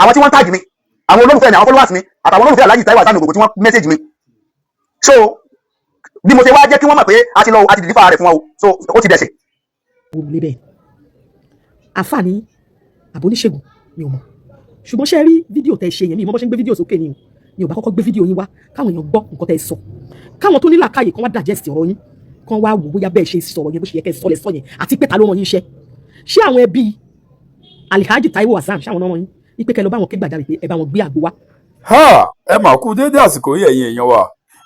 Àwọn tí wọ́n tag mi, àwọn olólùfẹ́ mi, àwọn followers mi àtàwọn olólùfẹ́ Alhaji Taiwo Hassan Ogogo tí wọ́n message mi. So bí mo ṣe wá jẹ́ kí wọ́n mọ̀ pé a ti lọ, a ti deliver rẹ̀ fún wọn o, so ó ti dẹ̀ṣẹ̀. Wò lé bẹ́ẹ̀, àfààní àbóníṣègùn mi ò mọ̀, ṣùgbọ́n ṣe rí fídíò tẹ́ ṣe yẹn, mi ò mọ̀ bó ṣe ń gbé fídíò sókè ni o. Mi ò bá kọ́kọ́ gbé fídíò yín wá káwọn èèyàn gbọ́ nǹkan tẹ́ sọ, káwọn tó ní làákàyè kan wá digest ọ̀rọ̀ yín, kan wá wò bóyá bẹ́ẹ̀ ṣe sọ̀rọ̀ yẹn, bó ṣe yẹ kẹ́ sọ lẹ sọ yẹn, àti pé ta ló rán yín iṣẹ́. Ṣé àwọn ẹbí Alhaji Taiwo Hassan, ṣé àwọn náà rán yín ipe kẹ́ lọ bá wọn ké gbàjarè pé ẹ bá wọn gbé àgbo wá? Ha, ẹ mà kú déédé àsìkò yìí, ẹ̀yin èèyàn wa.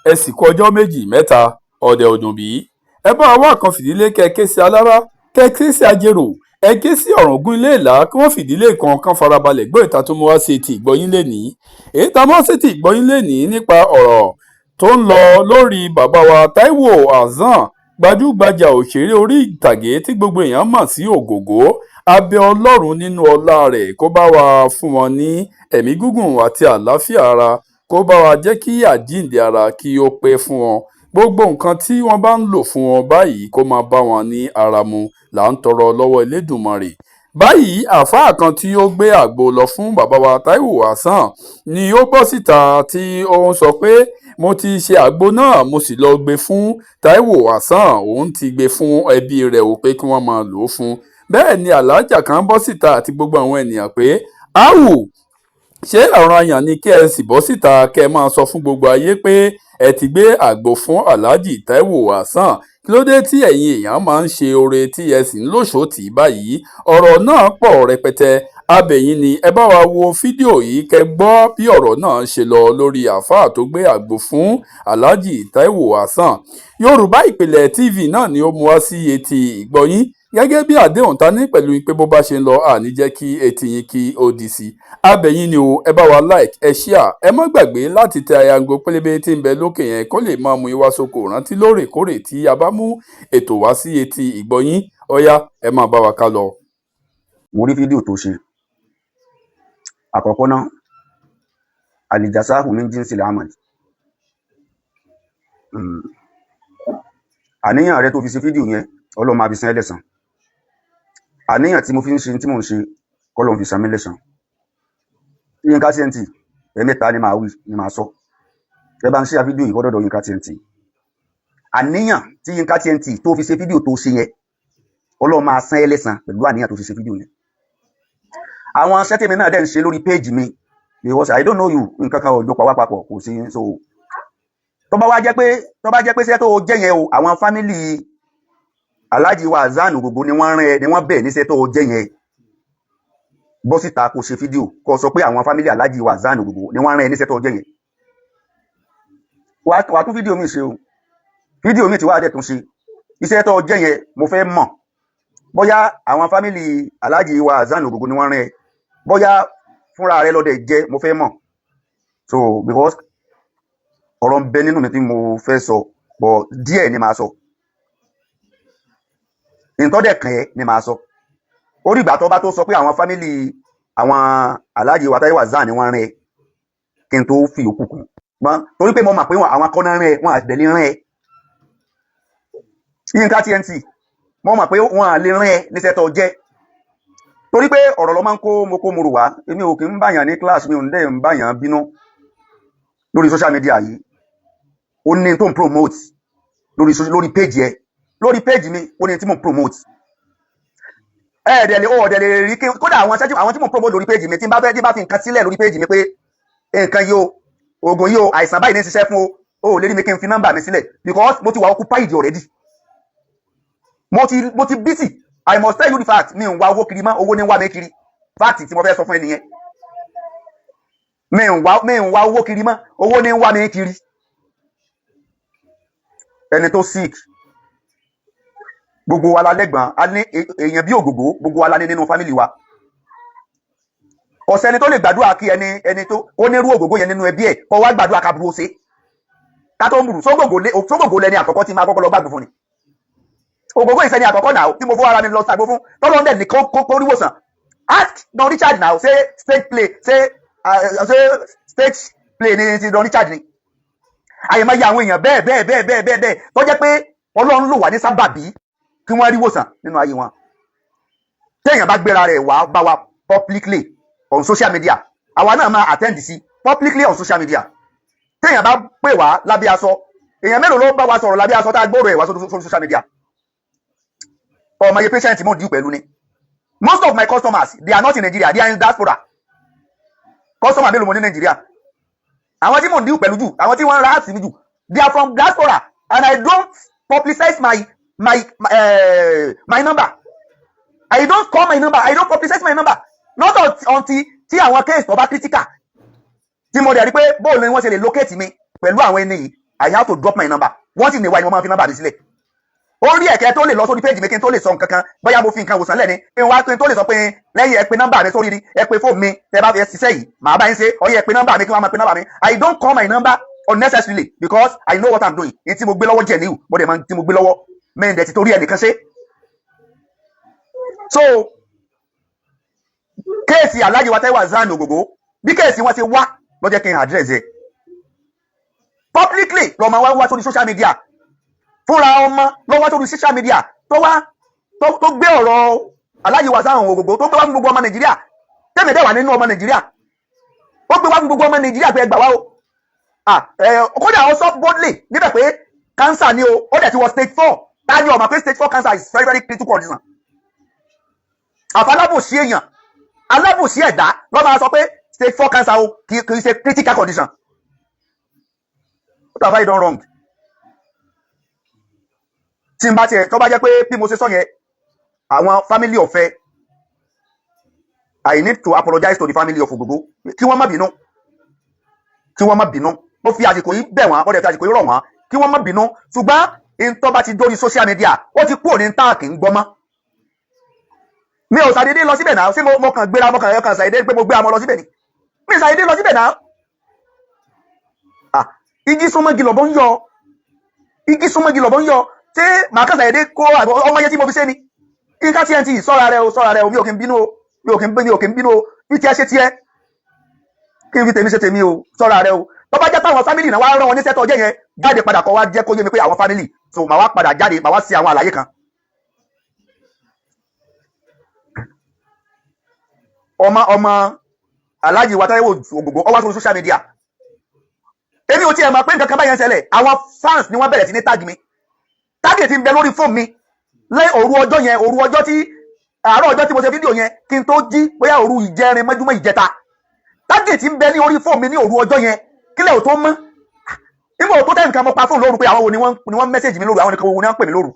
Ẹ sì kú ọjọ́ 2 mẹ́ta, ọ̀dẹ̀ ọ̀dùn bí. Ẹ bá wa kan fìdílé, kẹ ké sí alára, kẹ ké sí ajérò, ẹ ké sí ọ̀ràngún Ilé Ìlá, kí wọ́n fìdílé kan kan farabalẹ̀ gbọ́ ìta tó mú wá sí etí ìgbọ́yín lénìí. Èyí tá a mọ́ sí etí ìgbọ́yín lénìí nípa ọ̀rọ̀ tó ń lọ lórí bàbá wa Taiwo Hassan, gbajúgbajà òṣèré orí ìtàgé tí gbogbo èèyàn mọ̀ sí Ògògó. Abẹ́ Ọlọ́run nínú ọlá rẹ̀, kó bá wa fún wọn ní ẹ̀mí gígùn àti àlàáfíà ara, kó bá wa jẹ́ kí àjíǹde ara kí ó pẹ́ fún wọn. Gbogbo nǹkan tí wọ́n bá ń lò fún wọn báyìí, kó máa bá wọn ní ara mu là ń tọrọ lọ́wọ́ Elédùmarè. Báyìí, àáfàá kan tí ó gbé àgbo lọ fún bàbá wa Taiwo Hassan ni ó bọ́ síta tí ó ń sọ pé mo ti ṣe àgbo náà, mo sì lọ gbé fún Taiwo Hassan, òun ti gbé fún ẹbí rẹ̀ ò pé kí wọ́n máa lò ó fún. Bẹ́ẹ̀ ni aláàjà kan bọ́ síta àti gbogbo àwọn ènìyàn pé áwù, ṣé ọ̀ranyàn ni kí ẹ sì bọ́ síta kẹ́ ẹ máa sọ fún gbogbo ayé pé ẹ ti gbé àgbo fún Alhaji Taiwo Hassan? Kí ló dé tí ẹ̀yin èèyàn máa ń ṣe oore tí ẹ sì ń lòṣó tì í báyìí? Ọ̀rọ̀ náà pọ̀ rẹpẹtẹ. Abẹ̀yìn ni ẹ bá wa wo fídíò yìí, kẹ́ gbọ́ bí ọ̀rọ̀ náà ṣe lọ lórí àáfàá tó gbé àgbo fún Alhaji Taiwo Hassan. Yorùbá Ìpìlẹ̀ TV náà ni ó mú wá sí etí ìgbọ́yín gẹ́gẹ́ bí àdéhùn ta ní pẹ̀lú pé bó bá ṣe ń lọ, àní jẹ́ kí etí yín kí ó di sí. Abẹ̀yìn ni o, ẹ bá wa like, ẹ share, ẹ má gbàgbé láti tẹ ayango pélébé tí ń bẹ lókè yẹn, kó lè máa mú yín wá sóko rántí lóòrèkóòrè tí a bá mú ètò wá sí etí ìgbọ́yín. Ọ̀yá, ẹ máa bá wa ká lọ. Mo rí fídíò tó ṣe. Àkọ́kọ́ náà, الجزاء من جنس العمل. Àníyàn rẹ tó fi ṣe fídíò yẹn, Ọlọ́run máa fi san ẹ́ lẹ́san. Àníyàn tí mo fi ń ṣe tí mò ń ṣe, kọ́lọ́run fi san mí lẹ́san. Yínká TNT, ẹ̀mẹ́ta ni màá wí ni màá sọ. Ẹ bá ń ṣe fídíò yìí kọ́ dọ̀dọ̀ Yínká TNT. Àníyàn tí Yínká TNT tó fi ṣe fídíò tó ṣe yẹn, Ọlọ́run máa san ẹ́ lẹ́san pẹ̀lú àníyàn tó fi ṣe fídíò yẹn. Àwọn sẹ́tẹ̀mí náà dẹ̀ ń ṣe lórí péèjì mi, because I don't know you, nǹkan kan ò jọ pa wá papọ̀, kò sí. So tó bá jẹ́ pé iṣẹ́ tó jẹ́ yẹn o, àwọn family Alhaji wa Hassan Ogogo ni wọ́n rán ẹ, ni wọ́n bẹ̀ níṣẹ́ tó jẹ́ yẹn, bọ́ síta kó ṣe fídíò, kó sọ pé àwọn family Alhaji wa Hassan Ogogo ni wọ́n rán ẹ níṣẹ́ tó jẹ́ yẹn. Wàá tún fídíò mi ṣe o. Fídíò mi ti wá dẹ̀ tún ṣe. Iṣẹ́ tó jẹ́ yẹn, mo fẹ́ mọ̀ bóyá àwọn family Alhaji wa Hassan Ogogo ni wọ́n rán ẹ, bóyá fúnra rẹ lọ́dẹ̀ jẹ́, mo fẹ́ mọ̀. So because ọ̀rọ̀ ń bẹ nínú mi tí mo fẹ́ sọ, but díẹ̀ ni màá sọ, ìtọ́dẹ̀ kàn ẹ́ ni màá sọ. Orí ìgbà tó bá tó sọ pé àwọn family àwọn Alhaji wa Taiwo Hassan ni wọ́n rán ẹ, kí n tó fi yòókù kù gbọ́n, torí pé mo mọ̀ pé àwọn akọ́nà rán ẹ, wọ́n àtẹ̀lé rán ẹ. Yínká TNT, mo mọ̀ pé wọ́n à lè rán ẹ níṣẹ́ tó jẹ́, torí pé ọ̀rọ̀ ló máa ń kó mo kó mo rò wá. Èmi ò kì ń báyàn ní class, mi ò ń dẹ̀ ń báyàn bínú lórí social media yìí. Ó ní tó ń promote lórí page ẹ, lórí page mi, ó ní tí mo promote. Ẹ dẹ̀ lè ó dẹ̀ lè rí kí kódà àwọn ṣẹ́jú àwọn tí mo promote lórí page mi, tí n bá fẹ́, tí n bá fi nǹkan sílẹ̀ lórí page mi pé nǹkan yìí o, oògùn yìí o, àìsàn báyìí ní ṣiṣẹ́ fún o, ò lè rí mi kí n fi nọ́mbà mi sílẹ̀, because mo ti wà occupied already, mo ti busy. I must tell you the fact, mi ń wá owó kiri mọ́, owó ní ń wá mi kiri. Fact tí mo fẹ́ sọ fún ẹ nìyẹn. Mi ń wá owó kiri mọ́, owó ní ń wá mi kiri. Ẹni tó sick, gbogbo wa la lẹ́gbọ̀n, a ní èèyàn bí Ògògó, gbogbo wa la ní nínú family wa. Kò sẹ́ni tó lè gbàdúrà kí ẹni tó ó nírú Ògògó yẹn nínú ẹbí ẹ̀ kó wá gbàdúrà ká burú ó ṣe ká tó ń burú. Sógògó lẹni àkọ́kọ́ tí máa kọ́kọ́ lọ gbàgbọ́ fún ni. Ògògó ìsẹ́ni àkọ́kọ́ náà tí mo fọ́ ara mi lọ sàgbó fún, tọ́lọ́ dẹ̀ ní kó rí wòsàn. Ask Don Richard now. Ṣé stage play, ṣé stage play ni ti Don Richard ni? Àyèmáyé àwọn èèyàn bẹ́ẹ̀ bẹ́ẹ̀ bẹ́ẹ̀ bẹ́ẹ̀ bẹ́ẹ̀ bẹ́ẹ̀ tó jẹ́ pé Ọlọ́run lò wá ní sábàbí kí wọ́n rí wòsàn nínú ayé wọn. Téèyàn bá gbéra rẹ̀ wá bá wa publicly on social media, Àwa náà máa attend sí publicly on social media. Téèyàn bá pè wá lábẹ́ aṣọ, èèyàn mélòó ló bá wa sọ̀rọ̀ lábẹ́ aṣọ tá a gbọ́rọ̀ ẹ̀ wá sórí social media? Ọmọ iye patient mo deal pẹ̀lú ni. Most of my customers, they are not in Nigeria, they are in diaspora. Customer mélòó mo ní Nigeria? Àwọn tí mo deal pẹ̀lú jù, àwọn tí wọ́n ń ra àti mi jù, they are from diaspora, and I don't publicize my number. I don't call my number, I don't publicize my number, not until tí àwọn case tó bá critical, tí mo dẹ̀ rí pé bóòlù ni wọ́n ṣe lè locate mi pẹ̀lú àwọn ẹni yìí, I have to drop my number. Wọ́n sì ní wáyé, wọ́n máa fi number mi sílẹ̀. Ó rí ẹ̀kẹ́ tó lè lọ sórí page mi kí n tó lè sọ nǹkan kan, bóyá mo fi nǹkan wòsàn lẹ́ni kí n wá kí n tó lè sọ pé lẹ́yìn ẹ pé nọ́mbà mi sórí ni, ẹ pé fóònù mi, tẹ bá fi ṣiṣẹ́ yìí, màá bá yín ṣe ọyẹ, ẹ pé nọ́mbà mi, kí wọ́n máa pe nọ́mbà mi. I don't call my number unnecessarily because I know what I'm doing. Ní tí mo gbé lọ́wọ́ jẹ̀ níwù, mo dẹ̀ máa tí mo gbé lọ́wọ́ mẹ́rin dẹ̀ ti torí ẹnìkan ṣe. So case Alhaji wa Taiwo Hassan Ògògó, bí case wọn ṣe wá ló jẹ́ kí n address ẹ̀ publicly. Lọ́mọ wa wá sórí social media, fúnra ọmọ ló wá sórí social media tó wá tó gbé ọ̀rọ̀ Alhaji wa Hassan Ògògó, tó gbé wá fún gbogbo ọmọ Nàìjíríà. Tẹ́mi dẹ̀ wà nínú ọmọ Nàìjíríà. Ó gbé wá fún gbogbo ọmọ Nàìjíríà pé ẹ gbà wá o. Kódà ó sọ boldly níbẹ̀ pé cancer ni o, ó dẹ̀ ti wọ stage 4. Ta ni ó mọ̀ pé stage 4 cancer is very, very critical condition? Àfàlábòsí èèyàn, alábòsí ẹ̀dá ló máa sọ pé stage 4 cancer o kì í ṣe critical condition. What have I done wrong? Tí n bá tiẹ̀ tó bá jẹ́ pé bí mo ṣe sọ yẹn, àwọn family ọ̀fẹ́, I need to apologize to the family of Ogogo, kí wọ́n má bínú, kí wọ́n má bínú. Mo fi àsìkò yìí bẹ̀ wọ́n, mo dẹ̀ fi àsìkò yìí rọ̀ wọ́n kí wọ́n má bínú. Ṣùgbọ́n ìtọ́ bá ti dórí social media, ó ti kúrò ní táàkì ń gbọ́ mọ́. Mi ò ṣàdédé lọ síbẹ̀ náà. Ṣé mo kàn gbéra, mo kàn ṣàdédé pé mo gbé amọ lọ síbẹ̀ ni? Mi ò ṣàdédé lọ síbẹ̀ náà. Ah, igi súnmọ́gi lọ́bọ̀ ń yọ, igi súnmọ́gi lọ́bọ̀ ń yọ. Ṣé màá kàn ṣàdédé kó ọmọ yẹn tí mo fi ṣe ni? Nǹkan TNT, sọ́ra rẹ o, sọ́ra rẹ o. Mi ò kí ń bínú o, mi ò kí ń mi ò kí ń bínú o. Bí tiẹ̀ ṣe tiẹ̀, kí n fi tèmi ṣe tèmi o. Sọ́ra rẹ o. Tó bá jẹ́ táwọn family náà wá rán wọn ní sẹ́tọ̀ ọjọ́ yẹn, jáde padà kọ́ wá jẹ́ kó yé mi pé àwọn family. So màá wá padà jáde, màá wá sí àwọn àlàyé kan. Ọmọ Alhaji wa Taiwo Ògògó, ó wá sórí social media. Èmi ò tiẹ̀ mọ̀ pé nǹkan kan báyẹn ń ṣẹlẹ̀. Àwọn fans ni wọ́n bẹ̀rẹ̀ sí ní tag mi. Tag ti ń bẹ lórí fóònù mi lẹ́ òru ọjọ́ yẹn, òru ọjọ́ tí àárọ̀ ọjọ́ tí mo ṣe fídíò yẹn kí n tó jí, bóyá òru ìjẹrin mọ́júmọ́ ìjẹta. Tag ti ń bẹ ní orí fóònù mi ní òru ọjọ́ yẹn, kílẹ̀ ò tó mọ́. Nígbà tó tẹ̀ nǹkan, mo pa fóònù lóru pé àwọn wo ni wọ́n message mi lóru, àwọn nìkan wo ni wọ́n pè mí lóru.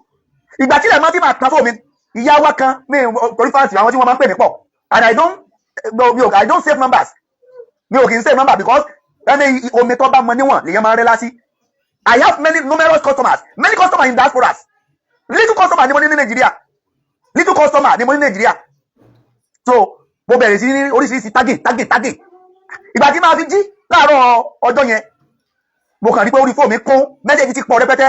Ìgbà tí ilẹ̀ máa fi máa tan fóònù mi, ìyá wa kan mi, torí fans àwọn tí wọ́n máa ń pè mí pọ̀, and I don't mi ò I don't save numbers. Mi ò kì í save number because ẹni omi tó bá mọ níwọ̀n lèyàn máa ń rẹ́ lásì. I have many numerous customers, many customers in diasporas. Little customer ni mo ní ní Nàìjíríà, little customer ni mo ní Nàìjíríà. So mo bẹ̀rẹ̀ sí ní oríṣiríṣi tagging, tagging, tagging. Ìgbà tí màá fi jí láàárọ̀ ọjọ́ yẹn, mo kàn rí pé orí fóònù mi kún, message ti pọ̀ rẹpẹtẹ.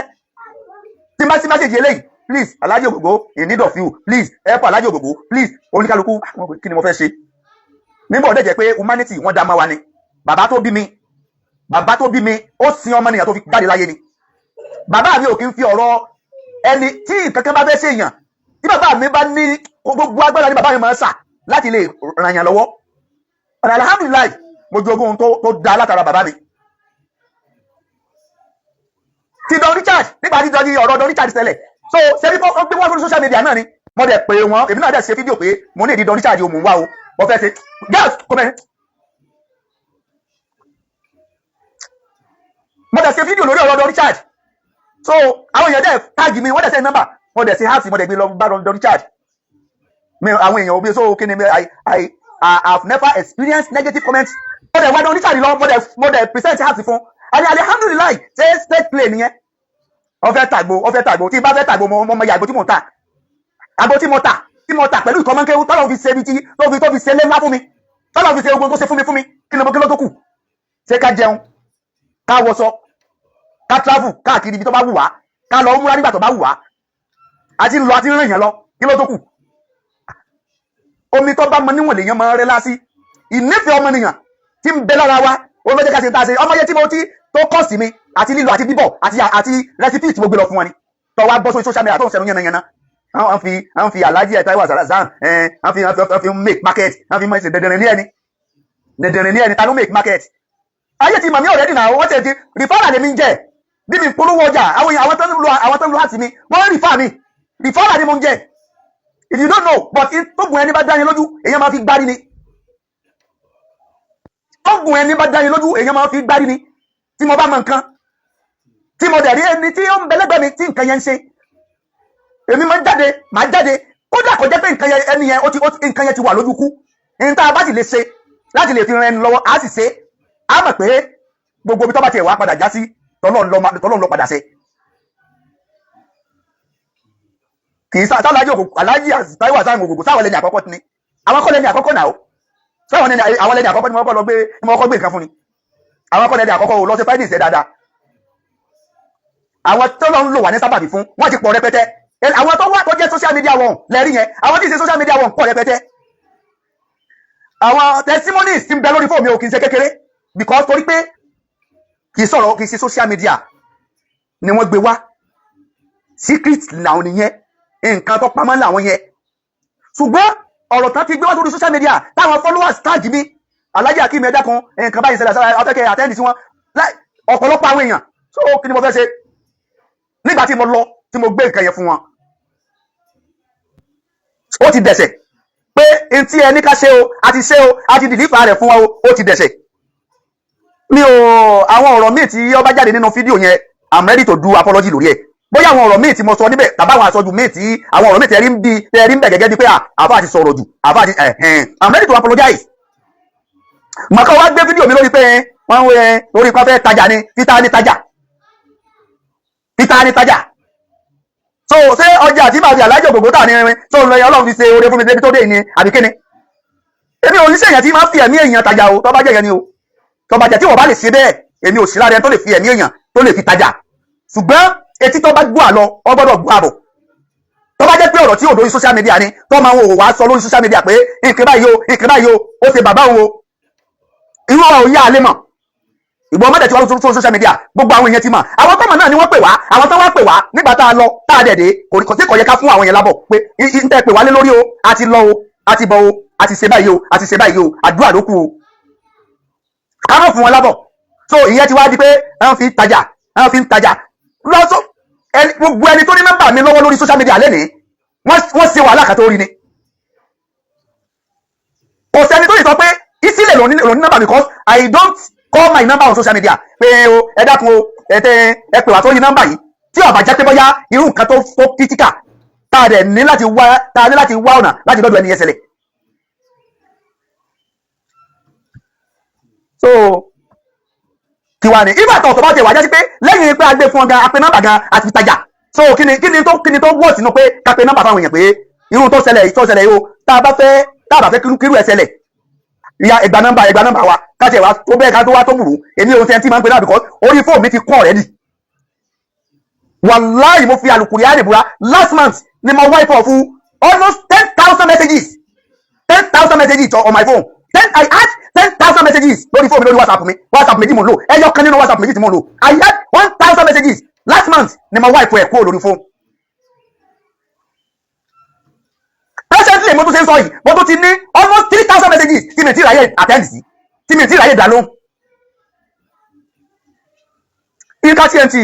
Tí n bá sí message eléyìí, "Please, Alhaji Ogogo in need of you, please help Alhaji Ogogo, please." Oníkálukú, kí ni mo fẹ́ ṣe nígbà ọ̀dẹ̀ jẹ́ pé humanity wọ́n dá má wa ni. Bàbá tó bí mi, bàbá tó bí mi, ó sin ọmọnìyàn tó fi jáde láyé ni. Bàbá mi ò kí ń fi ọ̀rọ̀ ẹni tí nǹkan kan bá fẹ́ ṣèyàn, tí bàbá mi bá ní gbogbo agbára ní bàbá mi máa ń sà láti lè ràn yàn lọ́wọ́. Ọ̀nà alhamdulillahi, mo jogún ohun tó da látara bàbá mi. Ti Don Richard, nígbà tí Don ọ̀rọ̀ Don Richard ṣẹlẹ̀, so ṣebí kó gbé wọ́n sórí social media náà ni. Mo dẹ̀ pé wọ́n, èmi náà dẹ̀ ṣe fídíò pé mo ní ìdí Don Richard o, mò ń wá o, mo fẹ́ ṣe girls kò mẹ́. Mo dẹ̀ ṣe fídíò lórí ọ̀rọ̀ Don Richard. So àwọn èèyàn dẹ̀ tag mi, wọ́n dẹ̀ send number, mo dẹ̀ ṣe heart, mo dẹ̀ gbé lọ bá Don Richard mi. Àwọn èèyàn òbí, so kí ni I have never experienced negative comments. Mo dẹ̀ wá Don Richard lọ, mo dẹ̀ present heart fún àní alhamdulillahi. Ṣé state play nìyẹn? Ó fẹ́ tàgbo, ó fẹ́ tàgbo. Tí n bá fẹ́ tàgbo, mo mọ iye àgbo tí mò ń tà, àgbo tí mo tà pẹ̀lú ìkọ́mọ́kéwú tọ́lọ́ fi ṣe ibi tí tó fi ṣe lé ńlá fún mi, tọ́lọ́ fi ṣe ogun tó ṣe fún mi. Kí ni mo, kí ló tó kù? Ṣé ká jẹun, ká wọṣọ, ká travel káàkiri ibi tó bá wù wá, ká lọ múra nígbà tó bá wù wá, àti lọ àti rìn yẹn lọ, kí ló tó kù? Omi tó bá mọ níwọ̀n lèèyàn máa ń rẹ́ lásì. Ìnífẹ̀ẹ́ ọmọnìyàn tí ń bẹ lára wa, ó fẹ́ jẹ́ ká ṣe tá a ṣe. Ọmọ yẹn tí mo ti tó kọ́ sí mi àti lílọ àti bíbọ̀ àti recipe tí mo gbé lọ fún wọn ni tó wá bọ́ sórí social media tó ń sẹnu yánnayànna. Wọ́n fi Alhaji Taiwo Hassan, wọ́n fi make market, wọ́n fi mọ̀ ṣe dandan ní ẹni. Dẹ̀dẹ̀rìn ní ẹni ta ló make market. Ayé ti màmí already náà. Wọ́n tẹ̀ ti referral lèmi ń jẹ́ bí mi polówó ọjà. Àwọn èèyàn, àwọn tó ń lo àti mi, wọ́n refer mi. Referral ni mo ń jẹ́, if you don't know. But tó gùn ẹni bá dání lójú, èèyàn máa fi gbárí ni. Tó gùn ẹni bá dání lójú, èèyàn máa fi gbárí ni. Tí mo bá mọ nǹkan, tí mo dẹ̀ rí ẹni tí ó ń bẹ lẹ́gbẹ̀ẹ́ mi tí nǹkan yẹn ń ṣe, èmi máa ń jáde, máa jáde. Kódà kò jẹ́ pé nǹkan yẹn, ẹni yẹn ó ti nǹkan yẹn ti wà lójú kú, ní tá a bá sì lè ṣe láti lè fi ran ẹni lọ́wọ́, á sì ṣe. Á mọ̀ pé gbogbo ibi tó bá tiẹ̀ wá padà já sí, tọ́lọ́run ló padà ṣe. Kì í sá sálájì òkùnkùn, alájì Táíwò Hasan Ògògò, sáwọn lẹni àkọ́kọ́ ni. Àwọn kọ́ lẹni àkọ́kọ́ náà o. Sáwọn lẹni, àwọn lẹni àkọ́kọ́ ni wọ́n kọ́ lọ gbé, ni wọ́n kọ́ gbé nǹkan fún ni. Àwọn kọ́ lẹni àkọ́kọ́ o. Lọ sí findings ẹ̀ dáadáa. Àwọn tó lọ ń lò wà ní sábàbí fún wọ́n ti pọ̀ rẹpẹtẹ. Àwọn tó wà tó jẹ́ social media wọn lẹ́rí yẹn, àwọn tí ì ṣe social media wọn pọ̀ rẹpẹtẹ. Àwọn testimonies ti ń bẹ lórí fóònù mi ò kì í ṣe kékeré, because torí pé kì í sọ̀rọ̀, kì í ṣe social media ni wọ́n gbé wá. Secret làwọn nìyẹn, nǹkan tó pamọ́ làwọn yẹn. Ṣùgbọ́n ọ̀rọ̀ tán ti gbé wá sórí social media, táwọn followers tag mi, "Alhaji Akeem, ẹ̀dá kan, nǹkan báyìí ṣẹlẹ̀ sára afẹ́kẹ́ attend sí wọn." Ọ̀pọ̀lọpọ̀ àwọn èèyàn. So kí ni mo fẹ́ ṣe nígbà tí mo lọ, tí mo gbé nǹkan yẹn fún wọn? Ó ti dẹ̀sẹ̀ pé n tí ẹni ká ṣe o, a ti ṣe o, a ti deliver rẹ̀ fún wa o. Ó ti dẹ̀sẹ̀. Mi ò, àwọn ọ̀rọ̀ míì tí ó bá jáde nínú fídíò yẹn, I'm ready to do apology lórí ẹ̀. Bóyá àwọn ọ̀rọ̀ míì tí mo sọ níbẹ̀, tàbí àwọn àsọjù míì tí àwọn ọ̀rọ̀ míì tẹ̀rí ń bí, tẹ̀rí ń bẹ̀ gẹ́gẹ́ bí pé àfa àti sọ̀rọ̀ jù, àfa àti ẹ̀hẹ́n, I'm ready to apologize. Màkà wá gbé fídíò mi lórí pé wọ́n ń wé lórí pé wọ́n fẹ́ tajà ni. Títa ní tajà, títa ní tajà. So ṣé ọjà tí màá fi Alájọ Ògògó tà ní irin tó ń lọ yẹn, Ọlọ́run fi ṣe oore fún mi débi tó dé ní, àbí kíni? Èmi ò ní sèyàn tí máa fi ẹ̀mí èèyàn tajà o. Tó bá jẹ́ yẹn ni o, tó bá jẹ́ tí wọ́n bá lè ṣe bẹ́ẹ̀, èmi ò sí lára ẹni tó lè fi ẹ̀mí èèyàn tó lè fi tajà. Ṣùgbọ́n etí tó bá gbọ́ àlọ, ọ gbọ́dọ̀ gbọ́ àbọ̀. Tó bá jẹ́ pé ọ̀rọ̀ tí ò lórí social media ni, tó máa ń wò wá sọ lórí social media pé nǹkan báyìí o, nǹkan báyìí o, ó ṣe bàbá òun o, irú ọ̀rọ̀ yá alẹ́ mọ̀. Ìgbọ́n mọ́tẹ̀ tí wọ́n tó social media, gbogbo àwọn èèyàn ti mọ̀. Àwọn tọ́mọ̀ náà ni wọ́n pè wá. Àwọn tó wá pè wá nígbà tá a lọ, tá a dẹ̀ dé, kò sí, kò yẹ ká fún àwọn yẹn lábọ̀ pé n tẹ́ pè wá lé lórí o, a ti lọ o, a ti bọ̀ o, a ti ṣe báyìí o, a ti ṣe báyìí o, àdúrà ló kù o, ká má fún wọn lábọ̀. So ìyẹn ti wá di pé wọ́n fi tajà, wọ́n fi ń tajà lọ́sọ. Gbogbo ẹni tó ní nọ́mbà mi lọ́wọ́ lórí social media lẹ́nìí, wọ́n ṣe wàhálà kan tó rí ni. Kò sẹ́ni tó lè sọ pé ìsílẹ̀ lòun ní nọ́mbà, because I don't call my number on social media pé o, ẹ dákun o, ẹ tẹ ẹ pè wá sórí nọ́mbà yìí. Tí ó bá jẹ́ pé bóyá irú nǹkan tó critical tá a dẹ̀ ní láti wá, tá a ní láti wá ọ̀nà láti dọ́dọ̀ ẹni yẹn ṣẹlẹ̀. So kí wá ní ìgbà tó bá ti wà jẹ́ sí pé lẹ́yìn pé a gbé fún ọ gan, a pe nọ́mbà gan àti tajà. So kí ni tó wọ̀ sínú pé ká pe nọ́mbà fáwọn èèyàn pé irú tó ṣẹlẹ̀ yìí o, tá a bá fẹ́ kírú ẹ̀ ṣẹlẹ̀, ìyá ẹgbà nọ́mbà, ẹgbà nọ́mbà wa, káṣí ẹ̀ wá tó bẹ́ẹ̀, ká tó wá tó burú. Èmi ò tẹ́ tí máa ń pe náà, because orí fóònù mi ti kọ́ already. Wàláì, mo fi àlùkùránì búra, last month ni mo wipe off almost 10,000 messages, 10,000 messages on my phone. I had 10,000 messages lórí fóònù mi, lórí WhatsApp mi. WhatsApp méjì mo ń lò, ẹyọ kan nínú WhatsApp méjì tí mo ń lò. I had 1,000 messages last month ni mo wipe ẹ̀ kúrò lórí fóònù. Presently, mo tún ṣe ń sọ yìí, mo tún ti ní almost 3,000 messages tí mi ti ráyè attend sí, tí mi ti ráyè dá lóhùn. Yínká TNT,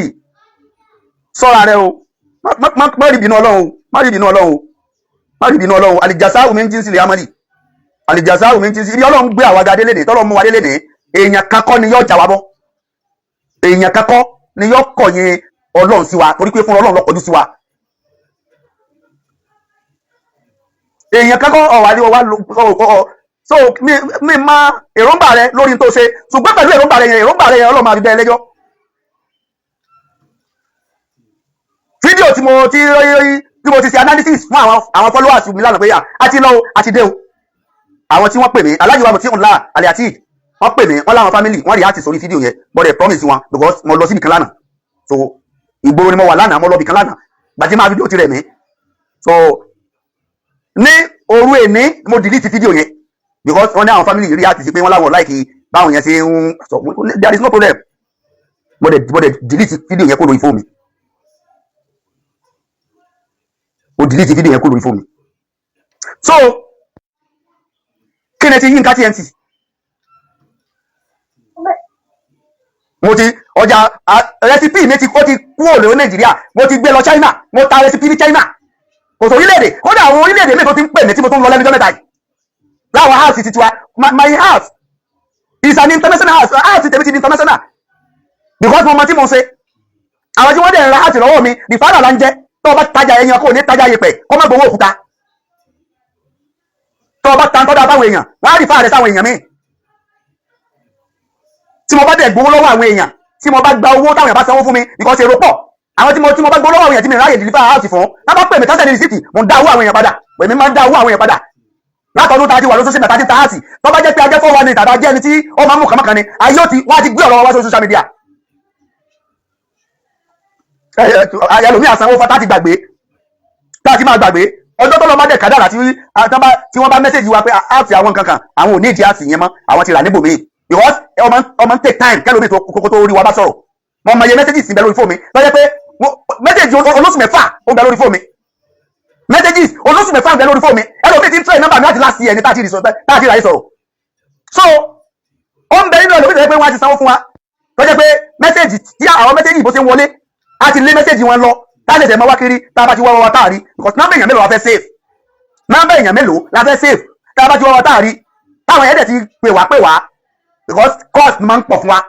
sọ́ra rẹ o. Má rí ìbínú Ọlọ́run o, má rí ìbínú Ọlọ́run o, má rí ìbínú Ọlọ́run. Àlìjàsá omi ń jí sílẹ̀ amadi, àlìjàsá omi ń jí sí ibi Ọlọ́run gbé àwa gadé lénìí, tọ́lọ́ mú wa dé lénìí. Èèyàn kan kọ́ ni yóò jà wá bọ́, èèyàn kan kọ́ ni yóò kọ̀yìn Ọlọ́run sí wa, torí pé fún Ọlọ́run ló kọjú sí wa. Èèyàn kan kọ́ ọ̀wá ni ọwá ọ̀. So mi ma èròǹgbà rẹ lórí tó ṣe, ṣùgbọ́n pẹ̀lú èròǹgbà rẹ yẹn, Ọlọ́run máa fi bẹ́ẹ̀ lẹ́jọ́. Fídíò tí mo ti ṣe analysis fún àwọn followers mi lánàá pé a ti lọ o, a ti dé o. Àwọn tí wọ́n pè mí, aláàjì wa mo ti ń la àlẹ́ àti wọ́n pè mí, wọ́n láwọn family wọ́n react sórí fídíò yẹn, but I promise wọn, because mo lọ síbi kan lánàá. So ìgboro ni mo wà lánàá, mo lọ ibì kan lánàá gbàtí máa fídíò tirẹ̀ mí. So ní òru èní, mo delete fídíò yẹn, because wọ́n ní àwọn family react sí pé wọ́n láwọn like báwọn yẹn ṣe ń sọ. There is no problem. Mo dẹ̀ delete fídíò yẹn kó lórí fóònù mi. Mo delete fídíò yẹn kó lórí fóònù mi. So kí ni ti Yínká TNT? Mo ti ọjà recipe mi ti ó ti kúrò lórí Nàìjíríà, mo ti gbé lọ China, mo ta recipe ní China. Kò sọ orílẹ̀-èdè, kódà àwọn orílẹ̀-èdè mi tó ti ń pè mí tí mo tún lọ lẹ́nu ọjọ́ mẹ́ta yìí láwọn house ti tiwa. My house is an international house. House tèmi ti di international because mo mọ tí mo ṣe. Àwọn tí wọ́n dẹ̀ ń ra house lọ́wọ́ mi, the father là ń jẹ́. Tó o bá tajà ẹ̀yàn, kò ní tajà yẹpẹ̀ kó má gbowó òkúta. Tó o bá ta tọ́da fáwọn èèyàn, wọ́n á rí fáàrẹ̀ sáwọn èèyàn míì. Tí mo bá dẹ̀ gbowó lọ́wọ́ àwọn èèyàn, tí mo bá gba owó táwọn èèyàn bá sanwó fún mi, because èrò pọ̀, àwọn tí mo bá gbowó lọ́wọ́ àwọn èèyàn tí mi ráyè deliver house fún, tá bá pè mí tán send receipt, mo ń dá owó àwọn èèyàn padà. Èmi máa ń dá owó àwọn èèyàn padà. Látọdún tá a ti wà lóṣooṣù mẹ́ta tí ta house, tó bá jẹ́ pé ajẹ́ 419 tàbí ajẹ́ ẹni tí ó máa ń mú kànmọ́kàn ni, ayé ó ti wọ́n á ti gbé ọ̀rọ̀ wá sórí social media. Ẹlòmíì àsanwó fún tá a ti gbàgbé, tá a ti máa gbàgbé. Ọjọ́ tó lọ bá dẹ̀ kádàrà tí wọ́n bá message wa pé áàtì àwọn kankan, àwọn ò ní ìdí áàtì yẹn mọ́, àwọn ti rà níbòmíì, because ọmọ ń take time kẹlòmíì tó kókó tó rí wa bá sọ̀rọ̀. Mo mọ iye message sí bẹ lórí fóònù mi lọ́jọ́ pé message olóṣù 6 ó ń bẹ lórí fóònù mi. Messages olóṣù 6 ń bẹ lórí fóònù mi. Ẹlòmíì ti ń try nọ́mbà mi láti last year ní tá a ti ráyè sọ̀rọ̀. So ó ń bẹ nínú ẹlòmíì tó yẹ pé wọ́n á ti sanwó fún wa, tó jẹ́ pé message tí àwọn message bó ṣe ń wọlé, á ti lé message wọn lọ, tá a ṣẹ̀ṣẹ̀ máa wá kiri. Tá a bá ti wá wá tá a rí, because nọ́mbà èèyàn mélòó la fẹ́ save? Nọ́mbà èèyàn mélòó la fẹ́ save? Tá a bá ti wá wá tá a rí, táwọn ẹ̀ẹ́dẹ̀ ti pè wá pè wá, because cost máa ń pọ̀ fún wa.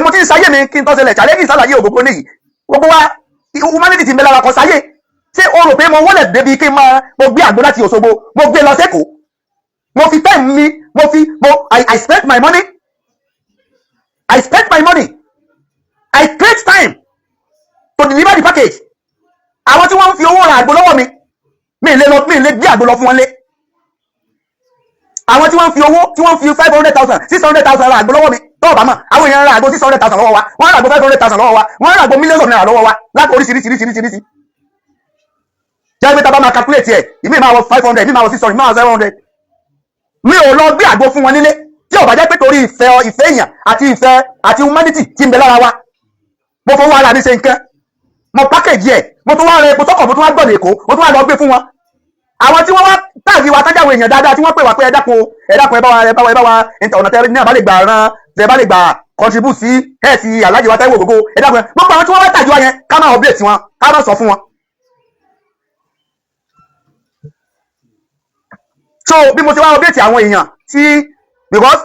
Mo ti ń sáyé mi kí n tó ṣẹlẹ̀ challenge ìsàlàyé ògógó nìyí. Gbogbo wa, humanity ti ń bẹ lára kan sáyé. Ṣé o rò pé mo wọlé débi kí n máa mo gbé àgbo láti Òṣogbo, mo gbé lọ sẹ́kọ̀ọ́, mo fi time mi, mo fi mo I spent my money, I spent my money, I create time to deliver the package. Àwọn tí wọ́n ń fi owó ra àgbo lọ́wọ́ mi, mi lè lọ, mi lè gbé àgbo lọ fún wọn lé. Àwọn tí wọ́n ń fi owó, tí wọ́n ń fi 500,000, 600,000 ra àgbo lọ́wọ́ mi, tó o bá mọ̀, àwọn èèyàn ra àgbo 600,000 lọ́wọ́ wa, wọ́n ra àgbo 500,000 lọ́wọ́ wa, wọ́n ra àgbo millions of naira lọ́wọ́ wa láti oríṣiríṣiríṣiríṣi. Jẹ́ pé tá a bá máa calculate ẹ̀, ìmí máa wọ 500, ìmí máa wọ 600, ìmí máa wọ 700. Mi ò lọ gbé àgbo fún wọn nílé tí ò bá jẹ́ pé torí ìfẹ́ èèyàn àti ìfẹ́ àti humanity tí ń bẹ lára wa. Mo fọwọ́ ara mi ṣe nǹkan, mo package ẹ̀, mo tún wá rẹ epo sọ́kọ̀, mo tún wá gbọ̀nà Èkó, mo tún wá lọ gbé fún wọn. Àwọn tí wọ́n wá tag wa, tájáwé èèyàn dáadáa tí wọ́n pè wá pé ẹ dákun o, ẹ dákun, ẹ bá wa, ẹ bá wa, ẹ bá wa, ọ̀nà tẹ ní àbá lè gbà ran, tẹ bá lè gbà contribute sí ẹ̀ sí Alhaji wa Táíwò Ògógó, ẹ dákun. Gbogbo àwọn tí wọ́n wá tag wa yẹn, ká máa update wọn, ká máa sọ fún wọn. So bí mo ti wá update àwọn èèyàn tí, because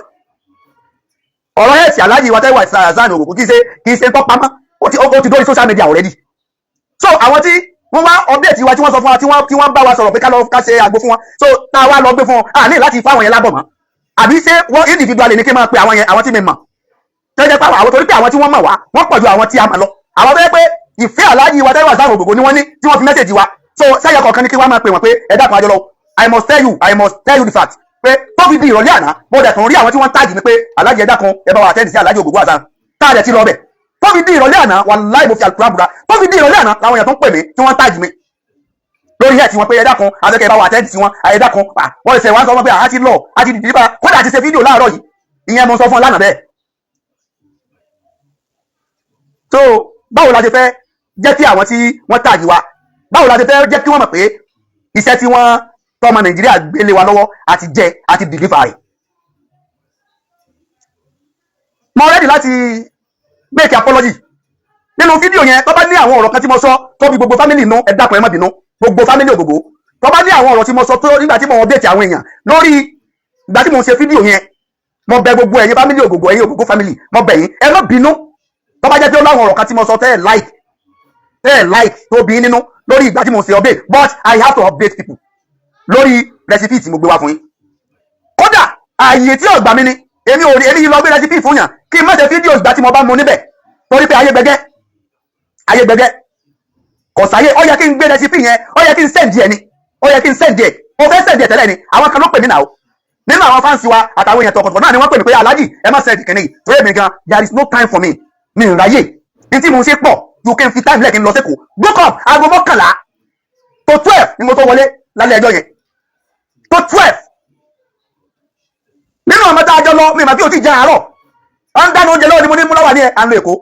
ọ̀rọ̀ ẹ̀ sí Alhaji wa Táíwò Hasan Ògógó kì í ṣe tó pamọ́, ó ti dórí social media already. So àwọn tí wọ́n wá update wa, tí wọ́n sọ fún wa, tí wọ́n bá wa sọ̀rọ̀ pé ká lọ ká ṣe àgbo fún wọn, so tá a wá lọ gbé fún wọn, a ní láti fáwọn yẹn lábọ̀ mọ́. Àbí ṣé wọ́n individually ní kí n máa pe àwọn yẹn, àwọn tí mi mọ̀, tó jẹ́ pé àwọn, torí pé àwọn tí wọ́n mọ̀ wá, wọ́n pọ̀ ju àwọn tí a mọ̀ lọ, àwọn tó jẹ́ pé ìfẹ́ Alhaji wa Táíwò Hasan Ògògó ni wọ́n ní tí wọ́n fi message wa. So sẹ́yẹ kọ̀ọ̀kan ní kí wọ́n máa pè wọ́n pé ẹ dákun, àjọ lọ. I must tell you the fact pé tó fi di ìrọ̀lẹ́ àná, mo dẹ̀ tún rí àwọn tí wọ́n tag mi pé Alhaji, ẹ dákun, ẹ bá wa attend sí Alhaji Ògògó Hasan, tá a dẹ̀ ti lọ bẹ̀. Tó fi di ìrọ̀lẹ́ àná, wàláì, mo fi àlùkùrá búra, tó fi di ìrọ̀lẹ́ àná làwọn èèyàn tó ń pè mí tí wọ́n tag mi lórí ẹ̀ tí wọ́n pé ẹ dákun, abẹ́kẹ́ bá wa attend sí wọn, ẹ dákun. Wọ́n ṣe wá sọ wọn pé àá ti lọ, àti dìdí bá, kódà àti ṣe fídíò láàárọ̀ yìí. Ìyẹn mo sọ fún ọ lánàá bẹ́ẹ̀. So báwo la ṣe fẹ́ jẹ́ kí àwọn tí wọ́n tag wa, báwo la ṣe fẹ́ jẹ́ kí wọ́n mọ̀ pé iṣẹ́ tí wọ́n tọ́mọ Nàìjíríà gbélé wa lọ́wọ́ àti jẹ àti deliver rẹ̀? Mo ready láti make apology nínú fídíò yẹn. Tó bá ní àwọn ọ̀rọ̀ kan tí mo sọ tó bí gbogbo family nú, ẹ dákun, ẹ má bínú, gbogbo family Ògògó. Tó bá ní àwọn ọ̀rọ̀ tí mo sọ tó nígbà tí mo update àwọn èèyàn lórí ìgbà tí mo ṣe fídíò yẹn, mo bẹ̀ gbogbo ẹ̀yin family Ògògó, ẹ̀yin Ògògó family, mo bẹ̀ yín, ẹ má bínú. Tó bá jẹ́ pé ó láwọn ọ̀rọ̀ kan tí mo sọ tẹ́ ẹ̀ like tó bí nínú lórí ìgbà tí mo ṣe update, but I have to update people lórí recipe tí mo gbé wá fún yín. Kódà ààyè tí ọ̀gbà mi ni èmi ò rí, èmi yìí lọ gbé recipe fún yàn kí n má ṣe fídíò ìgbà tí mo bá mu níbẹ̀, torí pé ayé gbẹgẹ́, ayé gbẹgẹ́, kò sáyé. Ó yẹ kí n gbé recipe yẹn, ó yẹ kí n send ẹ ni, ó yẹ kí n send ẹ. Mo fẹ́ send ẹ tẹ́lẹ̀ ni, àwọn kan ló pè mí náà o. Nínú àwọn fans wa àtàwọn èèyàn tọkọtọkọ náà ni wọ́n pè mí pé Alhaji, ẹ má send kìnìún yìí, torí èmi gan, there is no time for me, mi ì ráyè. Ní tí mo ń ṣe pọ̀ ju kí n fi time lẹ́ẹ̀kí n lọ sẹ́kọ̀ọ́. Book up aago 11 to 12 ni mo tó wọlé lálẹ́ ẹjọ́ yẹn, to 12. Nínú ọmọ tá a jọ lọ, mi mà bí o ti jẹ àárọ̀, à ń dáná oúnjẹ lọ́wọ́ ni mo ní mú lọ́wọ́ ní ẹ̀ à ń lọ Èkó.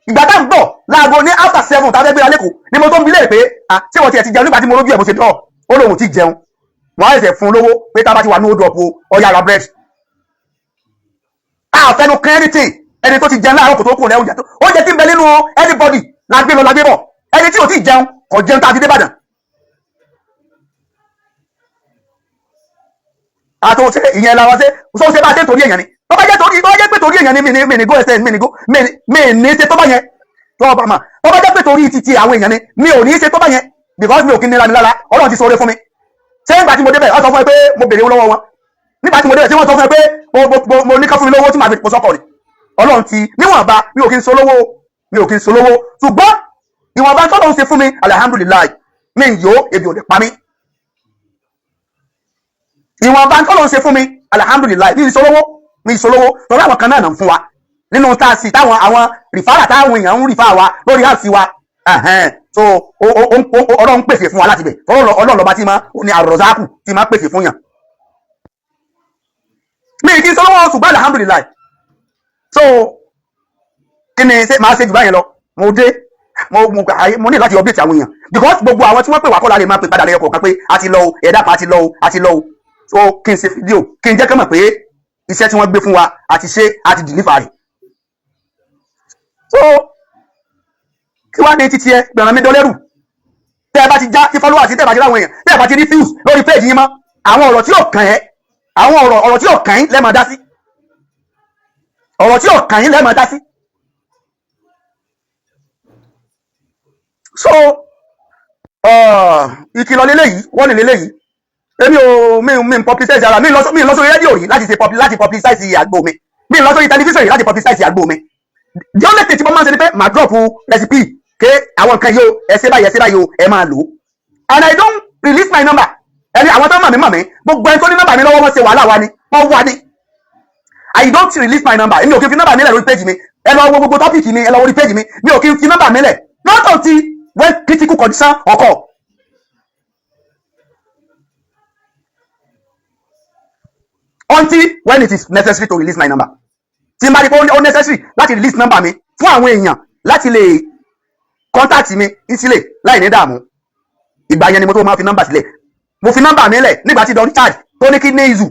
Ìgbà tá ń bọ̀ láago ní after 7 tá a fẹ́ gbéra lẹ́kọ̀ọ́ ni mo tó ń bi léèrè pé, à ṣé wọ́n ti ẹ̀ ti jẹun? Nígbà tí mo rójú ẹ̀ mo ṣe dọ́, ó lóun ti jẹun. Wọ́n á ṣẹ̀ṣẹ̀ fún un lówó pé tá a bá ti wà ní hold up o, ọ̀yà ra bread. Àfẹnu kan anything. Ẹni tó ti jẹun láàárọ̀ kò tó kù rẹ, oúnjẹ tó oúnjẹ tí ń bẹ nínú anybody la gbé lọ, la gbé bọ̀. Ẹni tí ò tí jẹun kò jẹun tá a fi dé Ìbàdàn. Àtò ṣe ìyẹn la wá ṣe sọ ṣe bá a ṣe torí èèyàn ni. Tó bá jẹ́ torí, tó bá jẹ́ pé torí èèyàn ni, mi ní go extend, mi ní go, mi ní ṣe tó bá yẹn. Tó bá mà, tó bá jẹ́ pé torí titi àwọn èèyàn ni, mi ò ní ṣe tó bá yẹn, because mi ò kí nira mi lára. Ọlọ́run ti ṣoore fún mi. Ṣé nígbà tí mo débẹ̀, wọ́n sọ fún ẹ pé mo béèrè owó lọ́wọ́ wọn? Nígbà tí mo débẹ̀, tí wọ́n sọ fún ẹ pé mo ní ká fún mi lówó tí màá fi pọ̀ sọ́kọ̀ ni? Ọlọ́run ti níwọ̀nba, mi ò kí ń solówó, mi ò kí ń solówó, ṣùgbọ́n ìwọ̀nba tọ́lọ́run ṣe fún mi, alihamudulilayi, mi ń yó, ebi ò lè pa mí. Ìwọ̀nba tọ́lọ́run ṣe fún mi, alihamudulilayi, mi ń solówó, mi ń solówó, torí àwọn kan náà nà ń fún wa nínú tá a sì táwọn àwọn referral, táwọn èèyàn ń refer wa lórí àti wa. So Ọlọ́run pèsè fún wa láti bẹ̀. Ọlọ́run lọ́ba tí máa ní àrọ̀záàkù tí máa pèsè fún yàn. Mi kì í solówó, ṣùgbọ́n alihamudulilayi. So kí ni ṣe máa ṣe jù báyẹn lọ? Mo dé, mo ní láti update àwọn èèyàn, because gbogbo àwọn tí wọ́n pè wá kọ́ la lè máa pè padà lẹ́yọ kọ̀ọ̀kan pé a ti lọ o, ẹ̀dá kan, a ti lọ o, a ti lọ o. So kí n ṣe fídíò, kí n jẹ́ kí n mọ̀ pé iṣẹ́ tí wọ́n gbé fún wa, a ti ṣe, a ti deliver rẹ̀. So kí wàá ní títí ẹ gbẹ̀ràn mi dọ́lẹ́rù? Tẹ́ ẹ bá ti já tí followers, tẹ́ ẹ bá ti ráwọn èèyàn, tẹ́ ẹ bá ti rí views lórí page yín mọ́, àwọn ọ̀rọ̀ tí yóò kàn ẹ́, àwọn ọ̀rọ̀ tí yóò kàn yín lẹ́ẹ̀ máa dá sí, ọ̀rọ̀ tí yóò kàn yín lẹ́ẹ̀ máa dá sí. So ìkìlọ̀ lélẹ́yìí, wọ́n lè lélẹ́yìí. Èmi ò mi ń publicize ara mi lọ, mi lọ sórí rédíò yìí láti ṣe láti publicize àgbo mi. Mi lọ sórí tẹlifíṣàn yìí láti publicize àgbo mi. The only thing tí mo máa ń ṣe ni pé màá drop recipe ké àwọn nǹkan yìí o, ẹ ṣe báyìí, ẹ ṣe báyìí o, ẹ máa lò ó. And I don't release my number. Ẹni àwọn tó mọ̀ mí mọ̀ mí. Gbogbo ẹni tó ní nọ́mbà mi lọ́wọ́, wọ́n ṣe wàhálà wa ni, wọ́n wà ní. I don't release my number. Èmi ò kí n fi nọ́mbà mi lẹ̀ lórí page mi. Ẹ lọ wo gbogbo topic mi, ẹ lọ wo orí page mi, mi ò kí n fi nọ́mbà mi lẹ̀, not until when critical condition occur. Until when it is necessary to release my number, tí n bá rí pé ó necessary láti release number mi fún àwọn èèyàn láti lè contact mi easily láì ní dààmú, ìgbà yẹn ni mo tó máa fi nọ́mbà sílẹ̀. Mo fi nọ́mbà mi lẹ̀ nígbà tí Don Richard tó ní kidney issue.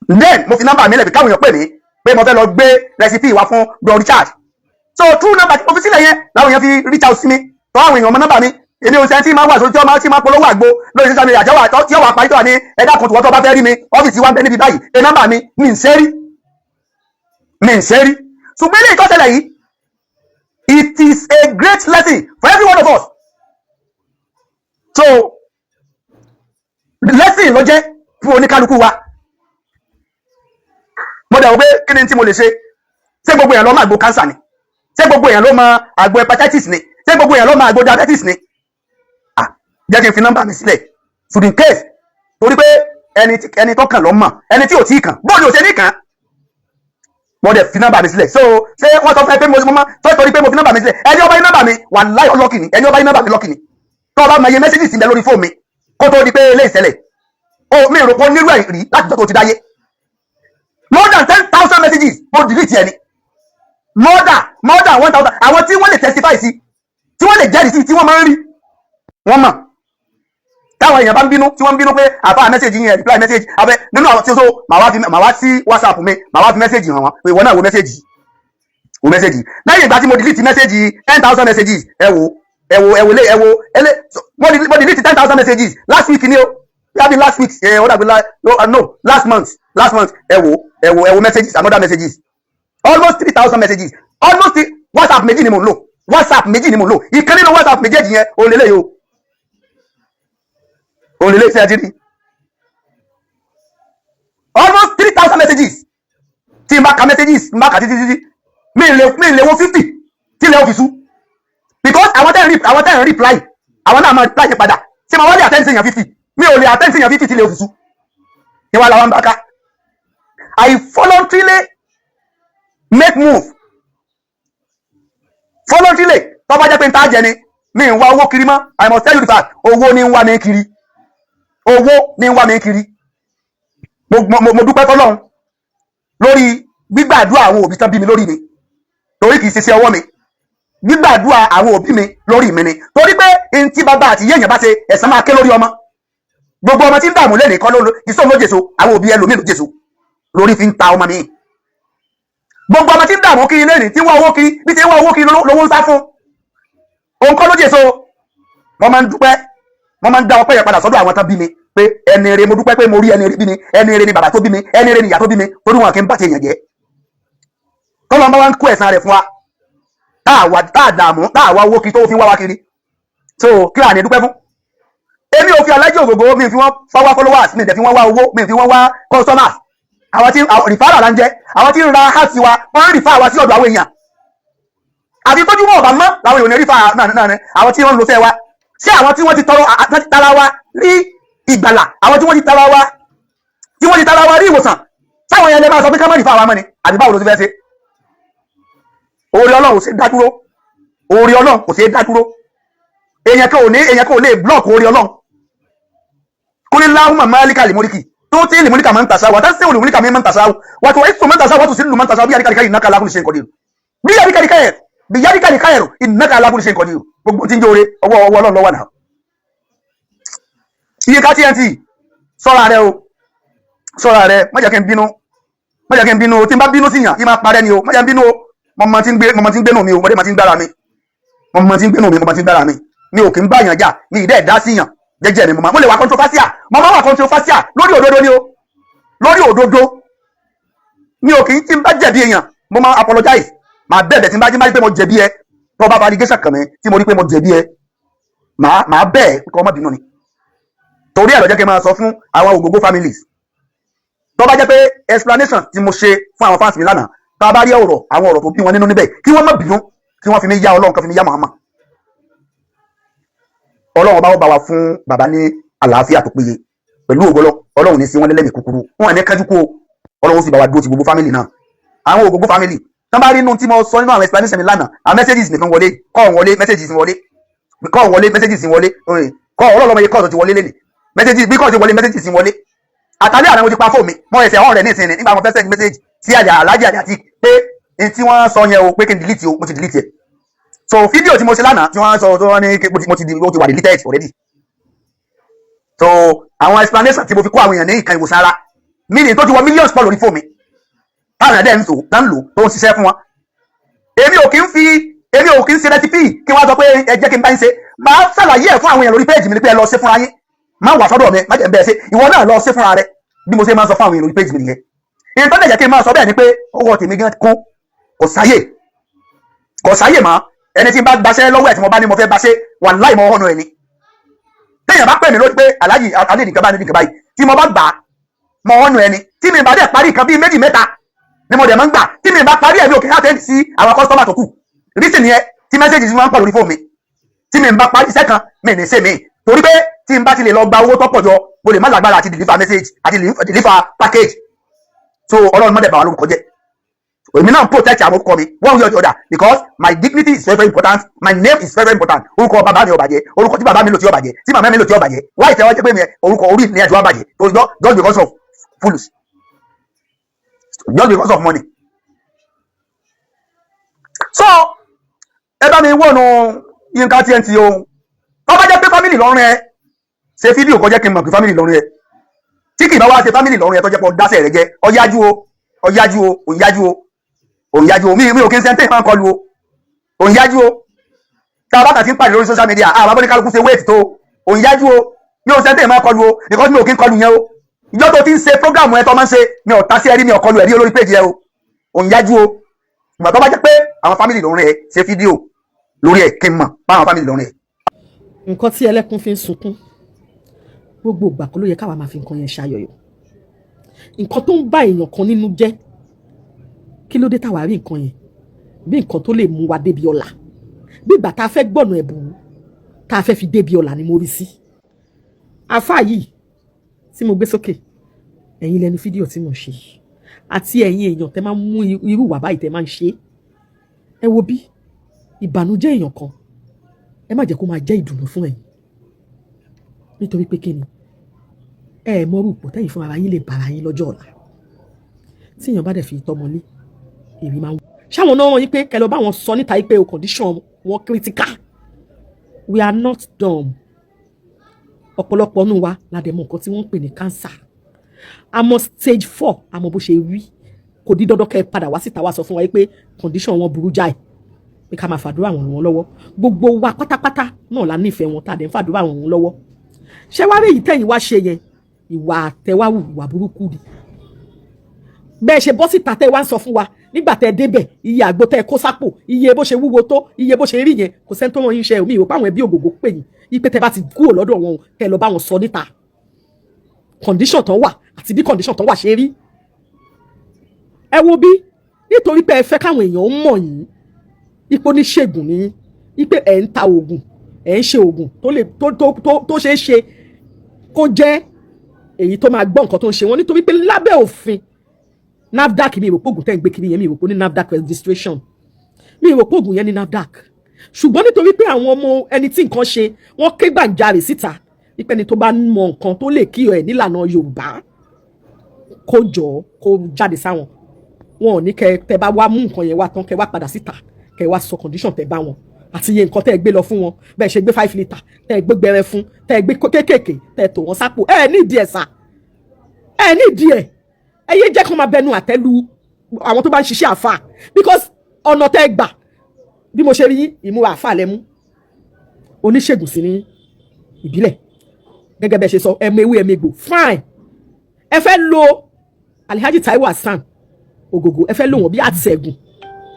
Then mo fi nọ́mbà mi lẹ̀ pé káwọn èèyàn pè mí pé mo fẹ́ lọ gbé recipe wá fún Don Richard. So through number tí mo fi sílẹ̀ yẹn làwọn èèyàn fi reach out sí mi. Tọ́ àwọn èèyàn ọmọ nọ́mbà mi. Èmi ò sẹ́ni tí máa wà sórí tí wọ́n máa polówó àgbo lórí social media àjẹwà tí ó wà parí tó wà ní ẹ̀dá kan. Tòwọ́ tó bá fẹ́ rí mi, ọ́fíìsì wa ń bẹ níbi báyìí, ẹ nọ́mbà mi. Mi ń ṣe rí, mi ń ṣe rí. Ṣùgbọ́n ilé ìtọ́sẹ̀lẹ̀ yìí, it is a great lesson for every one of us. So lesson ló jẹ́ fún oníkálukú wa. Mo dẹ̀ wò pé kí ni tí mo lè ṣe? Ṣé gbogbo èèyàn ló mọ àgbo cancer ni? Ṣé gbogbo èèyàn ló mọ àgbo hepatitis ni? Ṣé gbogbo èèyàn ló mọ àgbo diabetes ni? Ah, jẹ́ kí n fi nọ́mbà mi sílẹ̀ should in case, torí pé ẹni tó kàn ló mọ̀, ẹni tí ò tí ì kàn, bóòlù ò ṣe ní kàn. Mo dẹ̀ fi nọ́mbà mi sílẹ̀. So ṣé wọ́n sọ fún ẹ pé mo máa sọ torí pé mo fi nọ́mbà mi sílẹ̀? Ẹni ó bá yín nọ́mbà mi, wàláhì lucky ni. Ẹni ó bá yín nọ́mbà mi, lucky ni. Tó o bá mọ iye message sí mi lórí fóònù mi kó tó di pé ilé ìṣẹ̀lẹ̀ o, mi rò pé ó nírú ẹ̀ rí láti jọ́ tó ti dáyé. More than 10,000 messages, mo delete ẹni more than 1,000. Àwọn tí wọ́n lè testify sí, tí wọ́n lè jẹ́rìí sí, tí wọ́n máa ń rí, wọ́n mọ̀. Táwọn èèyàn bá ń bínú, tí wọ́n ń bínú pé àbá message yẹn, reply message abẹ nínú àwọn tí ó so, màá wá sí WhatsApp mi, màá wá fi message hàn wọ́n pé ìwọ náà wo message, wo message. Lẹ́yìn ìgbà tí mo delete message 10,000 messages, ẹ wo, ẹ wo, ẹ wo lé, ẹ wo ẹlé. Mo delete 10,000 messages last week ni o, yàbí last week ẹ, ó dàbí no, last month, last month. Ẹ wo, ẹ wo, ẹ wo messages, another messages, almost 3,000 messages, almost three. WhatsApp méjì ni mo ń lò, WhatsApp méjì ni mo ń lò. Ìkan nínú WhatsApp méjèèjì yẹn, òun lélẹ́yìí o, òun lélẹ́yìí. Sí ẹ ti rí almost 3,000 messages? Tí n bá ka messages, n bá ka títí títí, mi lè wo 50 tí ilẹ̀ ò fi sú, because àwọn tẹ́ ń reply, àwọn náà máa reply yẹn padà. Ṣé máa wá lè attend sí èèyàn 50? Mi ò lè attend sí èèyàn 50 tí ilẹ̀ ò fi sú. Ní wàá làwọn bá ká. I voluntarily make move, voluntarily. Tó bá jẹ́ pé n ta jẹ ni, mi ń wá owó kiri mọ́. I must tell you the fact, owó ní ń wá mi kiri, owó ní ń wá mi kiri. Mo dúpẹ́ fọlọ́run lórí gbígbàdúrà àwọn òbí tán bí mi lórí mi, torí kì í ṣe sí ọwọ́ mi. Gbígbàdúrà àwọn òbí mi lórí mi ni, torí pé n tí bàbá àti ìyá èèyàn bá ṣe, ẹ̀san máa ké lórí ọmọ. Gbogbo ọmọ tí ń dààmú lẹ́nìí kọ́ ló ìsọ̀ ló jèso, àwọn òbí ẹlòmíì ló jèso lórí fi ń ta ọmọ mi. Gbogbo ọmọ tí ń dààmú kiri lẹ́nìí, tí ń wá owó kiri, bí ti ń wá owó kiri lówó ń sá fún òun kọ́ ló jèso. Wọ́n máa ń dúpẹ́, wọ́n máa ń dá ọpẹ́ yẹn padà sọ́dọ̀ àwọn tán bí mi pé ẹni rere. Mo dúpẹ́ pé mo rí ẹni rere bí mi. Ẹni rere ni bàbá tó bí mi, ẹni rere ni ìyá tó bí mi, torí wọn kì í bá ti èèyàn jẹ́. Tọ́lọ́ bá wá ń kó ẹ̀san rẹ̀ fún wa, tá a wà, tá a dààmú, tá a wá owó kiri tó fi ń wá wa kiri, so kí là ní dúpẹ́ fún? Èmi ò fi Alájì Ògògó, mi fi wọ́n fáwá followers, mi ì dẹ̀ fi wọ́n wá owó, mi fi wọ́n wá customers. Àwọn tí referral là ń jẹ́. Àwọn tí ń ra heart wa, wọ́n ń refer wa sí ọ̀dọ̀ àwọn èèyàn. Àti tójú mọ́ ọ̀bà mọ́ làwọn èèyàn ní refer náà náà ni. Àwọn tí wọ́n ń lo fẹ́ wa sí, àwọn tí wọ́n ti tọrọ àti tara wa rí ìgbàlà, àwọn tí wọ́n ti tara wa, tí wọ́n ti tara wa rí ìwòsàn, sáwọn yẹn lè máa sọ pé ká má refer wa mọ́ ni, àbí báwo ló ti fẹ́ ṣe? Oore Ọlọ́run ò ṣe dá dúró. Oore Ọlọ́run kò ṣe é dá dúró. Èèyàn kan ò ní, èèyàn kan ò lè block oore Ọlọ́run. قل اللهم مالك الملك تؤتي الملك من تشاء وتنزع الملك ممن تشاء وتعز من تشاء وتذل من تشاء بيدك الخير إنك على كل شيء قدير. بيدك الخير، بيدك الخير، إنك على كل شيء قدير. Gbogbo tí ń jóore, ọwọ́ Ọlọ́run ló wà náà. Yínká TNT, sọ́ra rẹ o, sọ́ra rẹ. Má jẹ́ kí n bínú, má jẹ́ kí n bínú o. Tí n bá bínú sí yàn kí n máa parẹ́ ni o. Má jẹ́ n bínú o. Mo mọ tí ń gbé, mo mọ tí ń gbénú mi o. Mo dé mọ tí ń gbára mi, mo mọ tí ń gbénú mi, mo mọ tí ń gbára mi. Mi ò kí ń bá yàn jà, mi ì dẹ́ dá sí yàn. Jẹ́jẹ́ mi mo máa, mo lè wà controversial, mo máa wà controversial lórí òdodo ni o, lórí òdodo. Mi ò kì í, tí n bá jẹ̀bi èèyàn, mo máa apologize, màá bẹ̀bẹ̀. Tí n bá rí pé mo jẹ̀bi ẹ, tó bá allegation kàn mí, tí mo rí pé mo jẹ̀bi ẹ, màá bẹ̀ ẹ́ kọ́ ọmọ bínú ni. Torí ẹ̀ ló jẹ́ kí n máa sọ fún àwọn Ògògó families, tó bá jẹ́ pé explanation tí mo ṣe fún àwọn fans mi lánàá, tá a bá rí ọ̀rọ̀, àwọn ọ̀rọ̀ tó bí wọn nínú níbẹ̀, kí wọ́n má bínú, kí wọ́n fi mí yá Ọlọ́run, kan fi mí yá Muhammad. Ọlọ́run bá wọ́n bá wa fún bàbá ní àlàáfíà tó péye pẹ̀lú ògbọ́lọ́. Ọlọ́run ní sí wọn lẹ́lẹ́mìí kúkúrú, wọn ní kájú kú o. Ọlọ́run sì bá wa dúró ti gbogbo family náà. Àwọn Ògògó family tán bá rí inú tí mo sọ nínú àwọn explanation mi lánàá, àwọn messages nìkan wọlé, call wọlé, messages wọlé, call wọlé, messages wọlé, call. Ọlọ́run yẹ call tó ti wọlé lélẹ̀, messages bí call ti wọlé, messages wọlé. Àtàlẹ́ àná mo ti pa fóònù mi, mo ẹsẹ̀ ọ̀rẹ́ ní ìsinmi nígbà mo fẹ́ send message sí àjà alájà àti pé n tí wọ́n sọ yẹn o, pé kí n delete o, mo ti delete ẹ̀. So fídíò tí mo ṣe lánàá tí wọ́n sọ tó wọ́n ní mo ti ó ti wà deleted already. So àwọn explanation tí mo fi kó àwọn èèyàn ní ìkan ìwòsàn ara mílíọ̀nù tó ti wọ millions pọ̀ lórí fóònù mi, táwọn ẹ̀dẹ̀ ń lò, tá ń lò, tó ń ṣiṣẹ́ fún wọn. Èmi ò kí ń fi, èmi ò kí ń ṣe recipe kí wọ́n sọ pé ẹ jẹ́ kí n bá ń ṣe. Máa ṣàlàyé ẹ̀ fún àwọn èèyàn lórí page mi ni pé ẹ lọ ṣe fúnra yín, má wà sọ́dọ̀ mi, má jẹ́ bẹ́ẹ̀ ṣe, ìwọ náà lọ ṣe fúnra rẹ. Bí mo ṣe máa ń sọ fún àwọn èèyàn lórí page mi nìyẹn. Ìyẹn tó dẹ̀ jẹ́ kí n máa sọ bẹ́ẹ̀ ni pé owó tèmi gan kún, kò sáyè, kò sáyè mọ́. Ẹni tí n bá gbaṣẹ́ lọ́wọ́ ẹ̀, tí mo bá ní mo fẹ́ bá ṣe, wàláhì mo hànú ẹ̀ ni. Téèyàn bá pè mí lórí pé aláàjì alẹ́ nìkan bá ní nìkan báyìí, tí mo bá gbà á, mo hànú ẹ̀ ni. Tí mi bá dẹ̀ parí nǹkan bíi méjì mẹ́ta ni mo dẹ̀ máa ń gbà, tí mi bá parí ẹ̀, mi ò kí ń attend sí àwọn customer tó kù. Reason yẹn tí message ti máa ń pọ̀ lórí fóònù mi, tí mi bá parí iṣẹ́ kan, mi ní ṣe mi, torí pé tí n bá ti lè lọ gba owó tó pọ̀ jọ, mo lè má lágbára àti deliver message àti deliver package. So Ọlọ́run má dẹ̀ bà wá lórúkọ jẹ́. Èmi náà protect àwọn orúkọ mi one way or the other, because my dignity is very, very important. My name is very, very important. Orúkọ bàbá mi ò bàjẹ́. Orúkọ tí bàbá mi lò tí ó bàjẹ́, tí màmá mi lò tí ó bàjẹ́, wáyé tẹ́wọ́ jẹ́ pé mi orúkọ orí ní ẹ̀jọ̀ wá bàjẹ́ just because of fools, just because of money. So ẹ bá mi wọnú Yínká TNT o. Tó bá jẹ́ pé family lọ́rùn ẹ ṣe fídíò, kọjá kí n mọ̀ pé family lọ́rùn ẹ. Tí kì í bá wá ṣe family lọ́rùn ẹ, tó jẹ́ pé ọ̀dásẹ̀ rẹ jẹ́, ọ̀yájú o, ọ̀yájú o, òyájú o, òyájú o. Mi ò kí n sẹ́ńtẹ̀ máa ń kọlu o, òyájú o. Tá a bá kà sí ń pàdé lórí social media, àwọn abọ́ni kálukú ṣe wéètì tó òyájú o. Mi ò sẹ́ńtẹ̀ máa kọlu o, because mi ò kí ń kọlu yẹn o. Ìjọ tó ti ń ṣe program ẹ tó máa ń ṣe, mi ò ta sí ẹrí, mi ò kọlu ẹ̀rí olórí page yẹn o. Òyájú o. Ìgbà tó bá jẹ́ pé àwọn family lọ́rùn ẹ ṣe fídíò lórí ẹ̀, kí n mọ̀ báwọn family lọ́rùn ẹ. Nǹkan tí ẹlẹ́kún fi ń sunkún gbogbo ìgbà kọ́ ló yẹ káwa máa fi nǹkan yẹn ṣayọyọ̀. Nǹkan tó ń bá èèyàn kan nínú jẹ́, kí ló dé táwa rí nǹkan yẹn bí nǹkan tó lè mú wa débi ọ̀la? Bí ìgbà tá a fẹ́ gbọ̀nà ẹ̀bùn tá a fẹ́ fi débi ọ̀la ni mo rí sí. Àfáà yìí tí mo gbé sókè, ẹ̀yin lẹni fídíò tí mo ṣe àti ẹ̀yin èèyàn tẹ́ máa ń mú irú ìwà báyìí tẹ́ máa ń ṣe, ẹ wo bí ìbànújẹ́ èèyàn kan, ẹ má jẹ́ kó máa jẹ́ ìdùnnú fún ẹ̀yin, nítorí pé kí ni ẹ ẹ mọ́rù pò tẹ́yìn fún ara yín lè bára yín lọ́jọ́ ọ̀la. Tí èèyàn bá dẹ̀ fi tọmọlé, èmi máa ń ṣáwọn náà wọ́n yín pé kẹlẹ́ bá wọn sọ níta yìí pé o condition wọn critical. We are not dumb. Ọ̀pọ̀lọpọ̀ nù wa la dẹ̀ mọ̀ nǹkan tí wọ́n ń pè ní cancer. Àmọ́ stage 4, àmọ́ bó ṣe rí. Kò di dandan kẹ́ ẹ padà wá síta wá sọ fún wa pé condition wọn burú jáì, pé ká máa fàdúrà ràn wọ́n lọ́wọ́. Gbogbo wa pátápátá náà la nífẹ̀ẹ́ wọn, tá a dẹ̀ ń fàdúrà ràn wọ́n lọ́wọ́. Ṣé wá rí èyí tẹ̀yìn wá ṣe yẹn, ìwà àtẹwáwù, ìwà burúkú ni. Bẹ́ẹ̀ ṣe bọ́ síta tẹ́ wá ń sọ fún wa nígbà tẹ́ débẹ̀, iye àgbo tẹ́ kó sápò, iye bó ṣe wúwo tó, iye bó ṣe rí yẹn, kò sẹ́ni tó wọ́n yín ṣe omi ìwò páwọn ẹbí Ògògó pè yín ipe tẹ́ bá ti kúrò lọ́dọ̀ wọn, kẹ́ lọ bá wọn sọ níta condition tán wà àti bí condition tán wà ṣe rí. Ẹ wo bí, nítorí pé ẹ fẹ́ káwọn èèyàn mọ̀ yín ipò oníṣègùn ní, ipe ẹ̀ ń ta oògùn, ẹ̀ ń ṣe oògùn tó lè tó ṣeé ṣe kó jẹ́ èyí tó máa gbọ́ nǹkan tó ń ṣe wọ́n, nítorí pé lábẹ́ òfin NAFDAC, mi ìrò pé oògùn tẹ́ ń gbé kiri yẹn, mi ìrò pé ní NAFDAC registration, mi ìrò pé oògùn yẹn ní NAFDAC. Ṣùgbọ́n nítorí pé àwọn ọmọ ẹni tí nǹkan ṣe, wọ́n ké gbàǹjarè síta wípé ẹni tó bá mọ nǹkan tó lè kí ẹ nílànà Yorùbá, kó jọ kó jáde sáwọn. Wọn ò ní kẹ tẹ bá wá mú nǹkan yẹn wá tán, kẹ wá padà síta, kẹ wá sọ condition tẹ bá wọn àti iye nǹkan tẹ gbé lọ fún wọn, bẹ́ẹ̀ ṣe gbé 5 litre, tẹ gbé gbẹrẹ fún, tẹ gbé kéékèèké, tẹ tò wọ́n sápò. Ẹ ní ìdí ẹ̀ sà, ẹ ní ìdí ẹ̀. Ẹ yé jẹ́ kó máa bẹnu àtẹ́lu àwọn tó bá ń ṣiṣẹ́ àfà, because ọ̀nà tẹ́ gbà, bí mo ṣe rí ìmúra àfà lẹ́mú, oníṣègùn sí ní ìbílẹ̀, gẹ́gẹ́ bẹ́ẹ̀ ṣe sọ, ẹ̀mọ ewé, ẹ̀mọ egbò, fine. Ẹ fẹ́ lo Alhaji Taiwo Hassan Ògògó, ẹ fẹ́ lò wọ́n bí àtẹ̀gùn,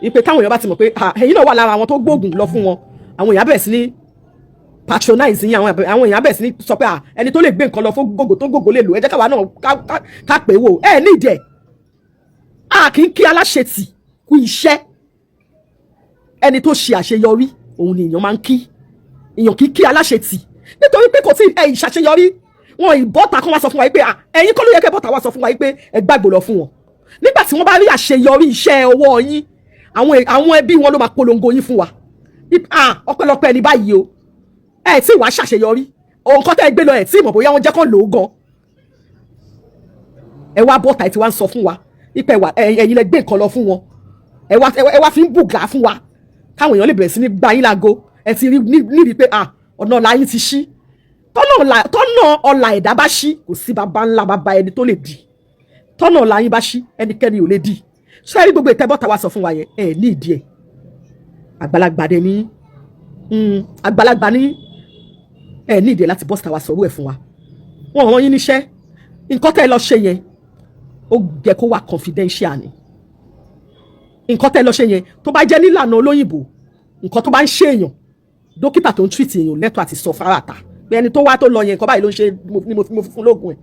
ìpè táwọn èèyàn bá ti mọ̀ pé ẹ̀yin náà wà lára àwọn tó gbóògùn lọ fún wọn, àwọn èèyàn bẹ̀rẹ̀ sí ní patronize yín, àwọn èèyàn bẹ̀rẹ̀ sí ní sọ pé ẹni tó lè gbé nǹkan lọ fún gògò tó gògò lè lò, ẹ jẹ́ káwa náà ká pè wò. Ẹ ní ìdí ẹ̀, a kì í kí aláṣetì kú iṣẹ́. Ẹni tó ṣe àṣeyọrí, òun ni èèyàn máa ń kí. Èèyàn kì í kí aláṣetì, nítorí pé kò tí ẹ ìṣàṣeyọrí wọn ìbọ́ta kan wá sọ fún wa pé ẹ̀yin kọ́ ló yẹ kẹ́ bọ́ta wá sọ fún wa pé ẹ gbàgbọ́ lọ fún wọn. Nígbà tí wọ́n bá rí àṣeyọrí iṣẹ́ ọwọ́ yín, àwọn ẹbí wọn ló máa polongo yín fún wa. Ọpẹ́lọpẹ́ ẹni báyìí o. Ẹ tí wàá ṣàṣeyọrí nǹkan tẹ́ ẹ gbé lọ, ẹ tí mọ̀ bóyá wọ́n jẹ́ kán lò ó gan. Ẹ wá bọ́ta, ẹ ti wá ń sọ fún wa ipẹ̀ wà ẹ̀yin lẹ gbé nǹkan lọ fún wọn, ẹ wá fi ń bùgà fún wa káwọn èèyàn lè bẹ̀rẹ̀ sí ní gba yín láago. Ẹ ti rí níbi pé ọ̀nà ọ̀la yín ti ṣí. Tọ́nà ọ̀la ẹ̀dá bá ṣí, kò sí bàbá ńlá bàbá ẹni tó lè dì. Tọ́nà ọ̀la yín bá ṣí, ẹnikẹ́ni ò lè dì. Ṣé ẹ rí gbogbo ìtẹ́bọ́ta wa sọ fún wa yẹn, ẹ ní ìdí ẹ̀. Àgbàlagbà dẹ ní, àgbàlagbà ní, ẹ ní ìdí ẹ̀ láti bọ́sítà wa sọ̀rọ̀ ẹ̀ fún wa. Wọn rán yín níṣẹ́. Nǹkan tẹ́ ẹ lọ ṣe yẹn, ó jẹ́ kó wà confidential ni. Nǹkan tẹ́ ẹ lọ ṣe yẹn, tó bá jẹ́ nílànà olóyìnbó, nǹkan tó bá ń ṣe èèyàn, dókítà tó ń treat èèyàn lẹ́tọ̀ọ́ àti sọ fárata pé ẹni tó wá tó lọ yẹn, nǹkan báyìí ló ń ṣe ni mo fi fún lóògùn ẹ̀.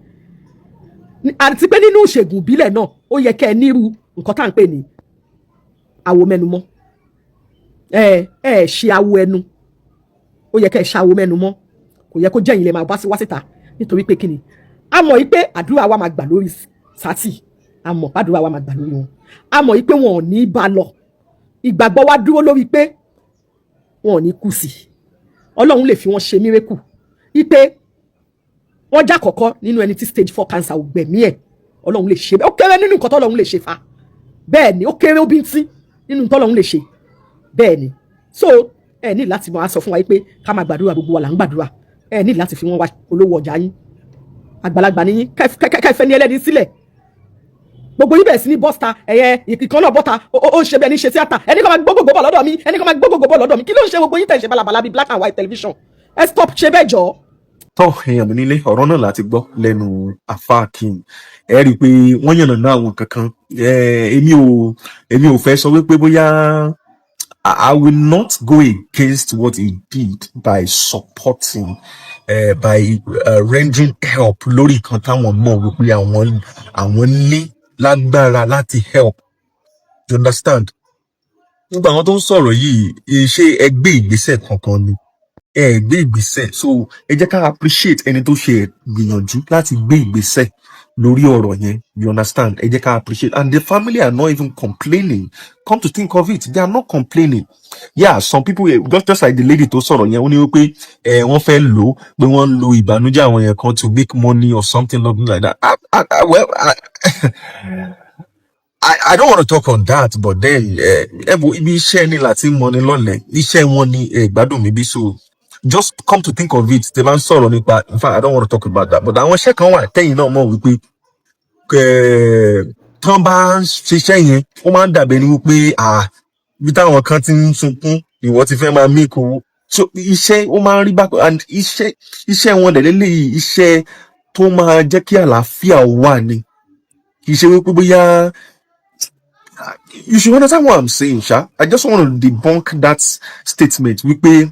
Àti pé nínú ìṣègùn ìbílẹ̀ náà, ó yẹ kẹ́ ẹ nírú nǹkan tá à ń pè ní awo mẹ́nu mọ́. Ẹ ẹ ṣe awo ẹnu, ó yẹ kẹ́ ẹ ṣe awo mẹ́nu mọ́. Kò yẹ kó jẹ́ ìyìn lè máa wá sí wá síta, nítorí pé kíni, a mọ̀ yìí pé àdúrà wa máa gbà lórí sátì, a mọ̀ pàdúrà wa máa gbà lórí wọn, a mọ̀ yìí pé wọn ò ní bá lọ. Ìgbàgbọ́ wa dúró lórí pé wọn ò ní kú sí. Ọlọ́run lè fi wọ́n ṣe miracle ipe wọ́n já kọ̀kọ́ nínú ẹni tí stage 4 cancer ò gbẹ̀mí ẹ̀. Ọlọ́run lè ṣe. Ó kéré nínú nǹkan tọ́lọ́run lè ṣe fa. Bẹ́ẹ̀ ni, ó kéré, ó bí ń tí nínú tọ́lọ́run lè ṣe. Bẹ́ẹ̀ ni. So ẹ ní láti máa sọ fún wa pé ká máa gbàdúrà. Gbogbo wa là ń gbàdúrà. Ẹ ní láti fi wọ́n wá olówó ọjà yín. Àgbàlagbà ní yín, kẹfẹ́ ní ẹlẹ́ni sílẹ̀. Gbogbo yín bẹ̀rẹ̀ sí ní bọ́sítà ẹ̀yẹ ìkan náà bọ́ta, ó ń ṣe bẹ́ẹ̀ ní ṣe tíátà. Ẹni kan máa gbógbògbò bọ̀ lọ́dọ̀ mi, ẹni kan máa gbógbògbò bọ̀ lọ́dọ̀ mi. Kí ló ń ṣe gbogbo yín tẹ̀ ṣe balabala bíi black and white television? Ẹ stop ṣe bẹ́ẹ̀ jọ. Tọ́, èèyàn mi nílé, ọ̀rọ̀ náà láti gbọ́ lẹ́nu Afa Akeem. Ẹ rí i pé wọ́n yànnàná àwọn kankan. Èmi ò fẹ́ sọ wípé bóyá I will not go against what he did by supporting, by rendering help lórí nǹkan táwọn mọ̀ wípé àwọn ní lágbára láti help. You understand? Nígbà àwọn tó ń sọ̀rọ̀ yìí, ṣé ẹ gbé ìgbésẹ̀ kankan ni? Ẹ gbé ìgbésẹ̀. So ẹ jẹ́ ká appreciate ẹni tó ṣe gbìyànjú láti gbé ìgbésẹ̀ lórí ọ̀rọ̀ yẹn. You understand? Ẹ jẹ́ ká appreciate. And the family are not even complaining. Come to think of it, they are not complaining. Yeah, some people, just like the lady tó sọ̀rọ̀ yẹn, ó ní wípé ẹ wọ́n fẹ́ lò ó pé wọ́n ń lo ìbànújẹ́ àwọn yẹn kan to make money or something like that. Well, I don't want to talk on that, but then ẹ wo ibi iṣẹ́ ni láti mọni lọ́lẹ̀. Iṣẹ́ wọn ni ẹ gbádùn mi bí. So just come to think of it, tẹ bá ń sọ̀rọ̀ nípa, in fact, I don't want to talk about that, but àwọn iṣẹ́ kan wà tẹ́yìn náà mọ̀ wípé Tán bá ń ṣiṣẹ́ yẹn, ó máa ń dàbẹ̀ ni wípé, ah, ibi táwọn kan ti ń sunkún, ìwọ ti fẹ́ máa make owó. So iṣẹ́ ó máa ń rí bákan, and iṣẹ́ wọn dẹ̀ lélẹ́yìí, iṣẹ́ tó máa jẹ́ kí àlàáfíà wà ni. Kì í ṣe wípé bóyá, you should understand what I'm saying ṣá. I just want to debunk that statement wípé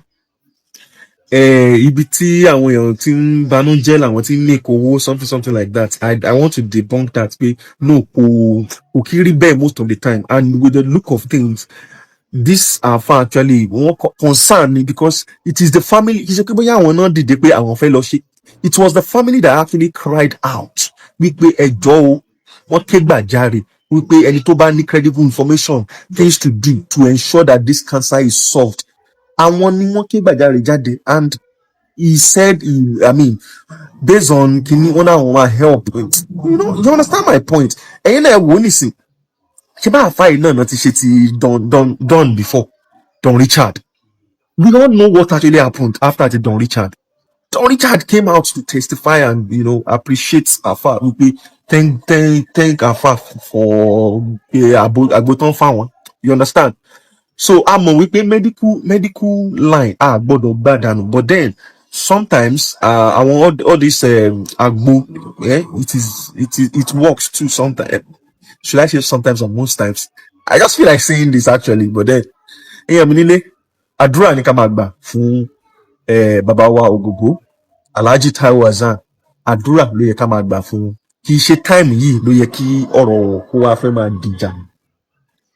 ibi tí àwọn èèyàn ti ń banújẹ́ làwọn ti ń make owó, something something like that. I want to debunk that pé no, kò kí rí bẹ́ẹ̀ most of the time. And with the look of things, this afa actually wọ́n concern ni, because it is the family. Kì í ṣe pé bóyá àwọn náà dìde pé àwọn fẹ́ lọ ṣe. It was the family that actually cried out wípé ẹjọ́ o, wọ́n ké gbàjarè wípé ẹni tó bá ní credible information, things to do to ensure that this cancer is solved, àwọn ni wọ́n ké gbàjarè jáde. And he said he, I mean, based on kini wọn náà, wọn máa help. You understand my point? Ẹ̀yin náà wò ó nìsín, ṣé bá àfáà yìí náà ti ṣe ti Don before, Don Richard. We all know what actually happened after the Don Richard. Don Richard came out to testify and appreciate Afa wípé thank Afa for àgbo tán fáwọn. You understand? So a mọ̀ wípé medical line, a gbọ́dọ̀ gbà dànù, but then sometimes àwọn all this agbo, it works too sometimes. Should I say sometimes or most times? I just feel like saying this actually, but then, èèyàn mi nílé, àdúrà ní ká máa gbà fún bàbá wa Ògògó, Alhaji Taiwo Hassan. Àdúrà ló yẹ ká máa gbà fún wọn. Kì í ṣe time yìí ló yẹ kí ọ̀rọ̀ kó wá fẹ́ máa dìjà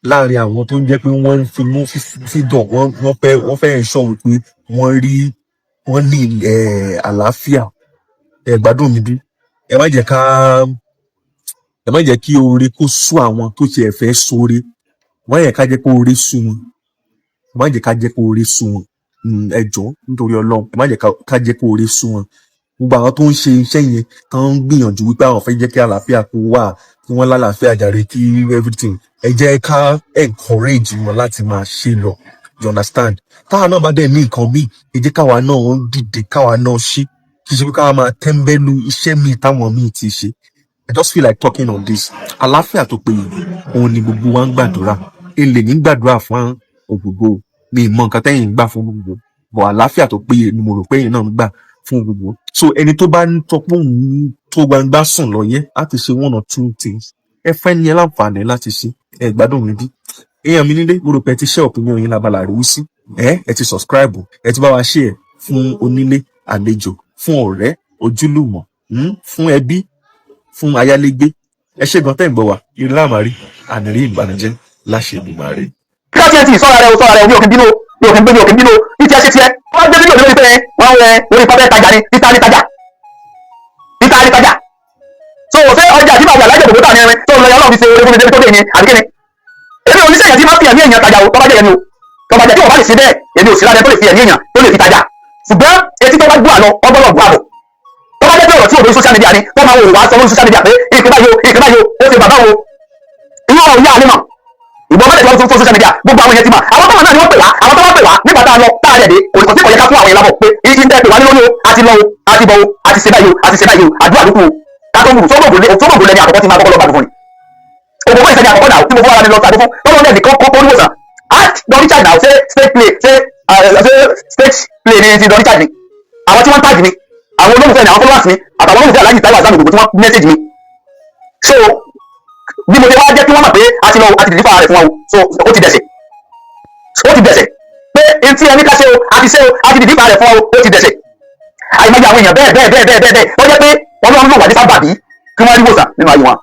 láàrin àwọn tó ń jẹ́ pé wọ́n ń finú fídọ̀, wọ́n fẹ́ ensure wípé wọ́n rí, wọ́n ní àlàáfíà. Ẹ gbádùn mi bí? Ẹ má jẹ́ kí oore kó sú àwọn tó tiẹ̀ fẹ́ sóore. Wọ́n yẹ ká jẹ́ kó oore sú wọn. Ẹ má jẹ́ ká jẹ́ kó oore sú wọn. Ẹ jọ̀ọ́, nítorí Ọlọ́run, ẹ má jẹ́ ká jẹ́ kó oore sú wọn. Gbogbo àwọn tó ń ṣe iṣẹ́ yẹn, tó ń gbìyànjú wípé àwọn fẹ́ jẹ́ kí àlàáfíà kó wà, kí wọ́n lálàáfíà jàre, kí everything, ẹ jẹ́ ká encourage wọn láti máa ṣe lọ. You understand? Táwa náà bá dẹ̀ ní nǹkan míì, ẹ jẹ́ káwa náà dìde, káwa náà ṣe. Kì í ṣe pé káwa máa tẹ́ńbẹ́lú iṣẹ́ míì táwọn míì ti ṣe. I just feel like talking on this. Àlàáfíà tó péye òun ni gbogbo wa ń gbàdúrà. Èlè ní gbàdúrà fún Ògògó, mi ì mọ nǹkan tẹ́yìn ń gbà fún gbogbo, but àlàáfíà tó péye ni mo rò pé ẹ̀yin náà ń gbà fún gbogbo. So ẹni tó bá ń tọ́ pé òun tó gbangba sùn lọ yẹn láti ṣe one or two things, ẹ fẹ́ ní ẹ láǹfààní láti ṣe. Ẹ gbádùn mi bí? Èèyàn mi nílé, mo rò pé ẹ ti share opinion yín lábala àríwísí. Ẹ ti subscribe, ẹ ti bá wa share fún onílé, àlejò, fún ọ̀rẹ́, ojúlùmọ̀, fún ẹbí, fún ayálégbé. Ẹ ṣé gan tẹ́ ń gbọ́ wa. Ire láàmà rí, ànírí ìbànújẹ́ láṣẹ Èdùmàrè. Kíláàsì ẹ̀ tì sọ́ra rẹ̀ o, sọ́ra rẹ̀ o. Mi ò kí ń bínú o, mi ò kí ń bínú, mi ò kí ń bínú o. Ní tiẹ̀ ṣe tiẹ̀, wọ́n gbé fídíò lórí pé wọ́n wẹ lórí pápẹ́ tajà ni, títa ní tajà, títa ní tajà. So ṣé ọjà tí bàbá alájọ òkúta ní ẹrin tó ń lọ yọ Ọlọ́run fi ṣe oore fún mi débi tó dé ní àbí kíni? Èmi ò ní sẹ́yìn tí máa fi ẹ̀mí èèyàn tajà o. Tọ́ba jẹ́ ẹ̀mí o, tọ́ba jẹ́ tí wọ́n bá lè ṣe bẹ́ẹ̀, èmi ò sí lábẹ́ tó lè fi ẹ̀mí èèyàn tó lè fi tajà. Ṣùgbọ́n etí tó bá gbọ́ àlọ́, ọgbọ́dọ̀ gbọ́ àbọ̀. Tó bá jẹ́ pé ọ̀rọ̀ tí ò lórí social media ni, tó máa wò wá sọ lórí social media pé ìpín báyìí o, ìpín báyìí o, ó ṣe bàbá o, irú ọ̀rọ̀ yá àlẹ́ mọ̀. Ìgbọ́n mọ́tẹ̀ tí wọ́n tún fún social media, gbogbo àwọn yẹn ti mọ̀. Àwọn tó wà náà ni wọ́n pè wá. Àwọn tó wá pè wá nígbà tá a lọ, tá a rẹ̀ dé, kò sí, kò yẹ ká fún àwọn yẹn lábọ̀ pé ìdí tẹ́ pè wá ní lórí o, a ti lọ o, a ti bọ̀ o, a ti ṣe báyìí o, a ti ṣe báyìí o. Àdúrà lókù o. Ká tó mú sọ́gbọ̀gbọ̀ lẹ́ni àkọ́kọ́ tí máa kọ́kọ́ lọ gbàdúrà fún ni. Ògbógbó ìṣẹ́ni àkọ́kọ́ náà tí mo fún ara mi lọ sàdó fún lọ́wọ́ náà nìkan kọ́kọ́ oníwòsàn. Ask Don Richard now. Ṣé stage play, ṣé stage play ni ti Don Richard ni? Àwọn tí wọ́n ń tag mi, àwọn olólùfẹ́ mi, àwọn followers mi, àtàwọn olólùfẹ́ Alhaji Taiwo Hassan Ogogo tí wọ́n message mi. So bí mo ṣe wá jẹ́ kí wọ́n mọ̀ pé a ti lọ, a ti dìde fún ara rẹ̀ fún wọn o. So ó ti dẹ̀sẹ̀, ó ti dẹ̀sẹ̀ pé etí ẹni ká ṣe o, a ti ṣe o, a ti dìde fún ara rẹ̀ fún wọn o, ó ti dẹ̀sẹ̀. Àìmọye àwọn èèyàn bẹ́ẹ̀ bẹ́ẹ̀ bẹ́ẹ̀ bẹ́ẹ̀ bẹ́ẹ̀ bẹ́ẹ̀ tó jẹ́ pé Ọlọ́run ló wà ní sábàbí kí wọ́n rí wòsàn nínú ayé wọn.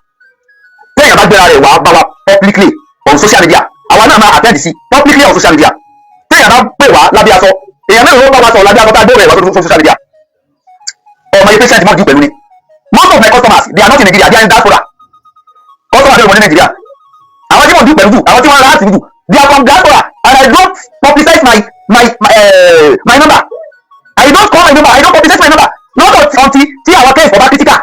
Téèyàn bá gbéra rẹ̀ wá bá wa publicly on social media, àwa náà máa attend sí publicly on social media. Téèyàn bá pè wá lábẹ́ aṣọ, èèyàn mélòó ló bá wa sọ̀rọ̀ lábẹ́ aṣọ tá a gbé rẹ̀ wá sórí social media? Ọmọ yìí, patient mọ̀ di pẹ̀lú ni. Most of my customers, they are not in Nigeria, they are in diaspora. Customers wọ́n ní Nigeria, àwọn tí wọ́n di pẹ̀lú jù, àwọn tí wọ́n rà á sí jù, they are from diaspora, and I don't publicize my number. I don't call my number, I don't publicize my number, not until tí àwọn case ọba critical,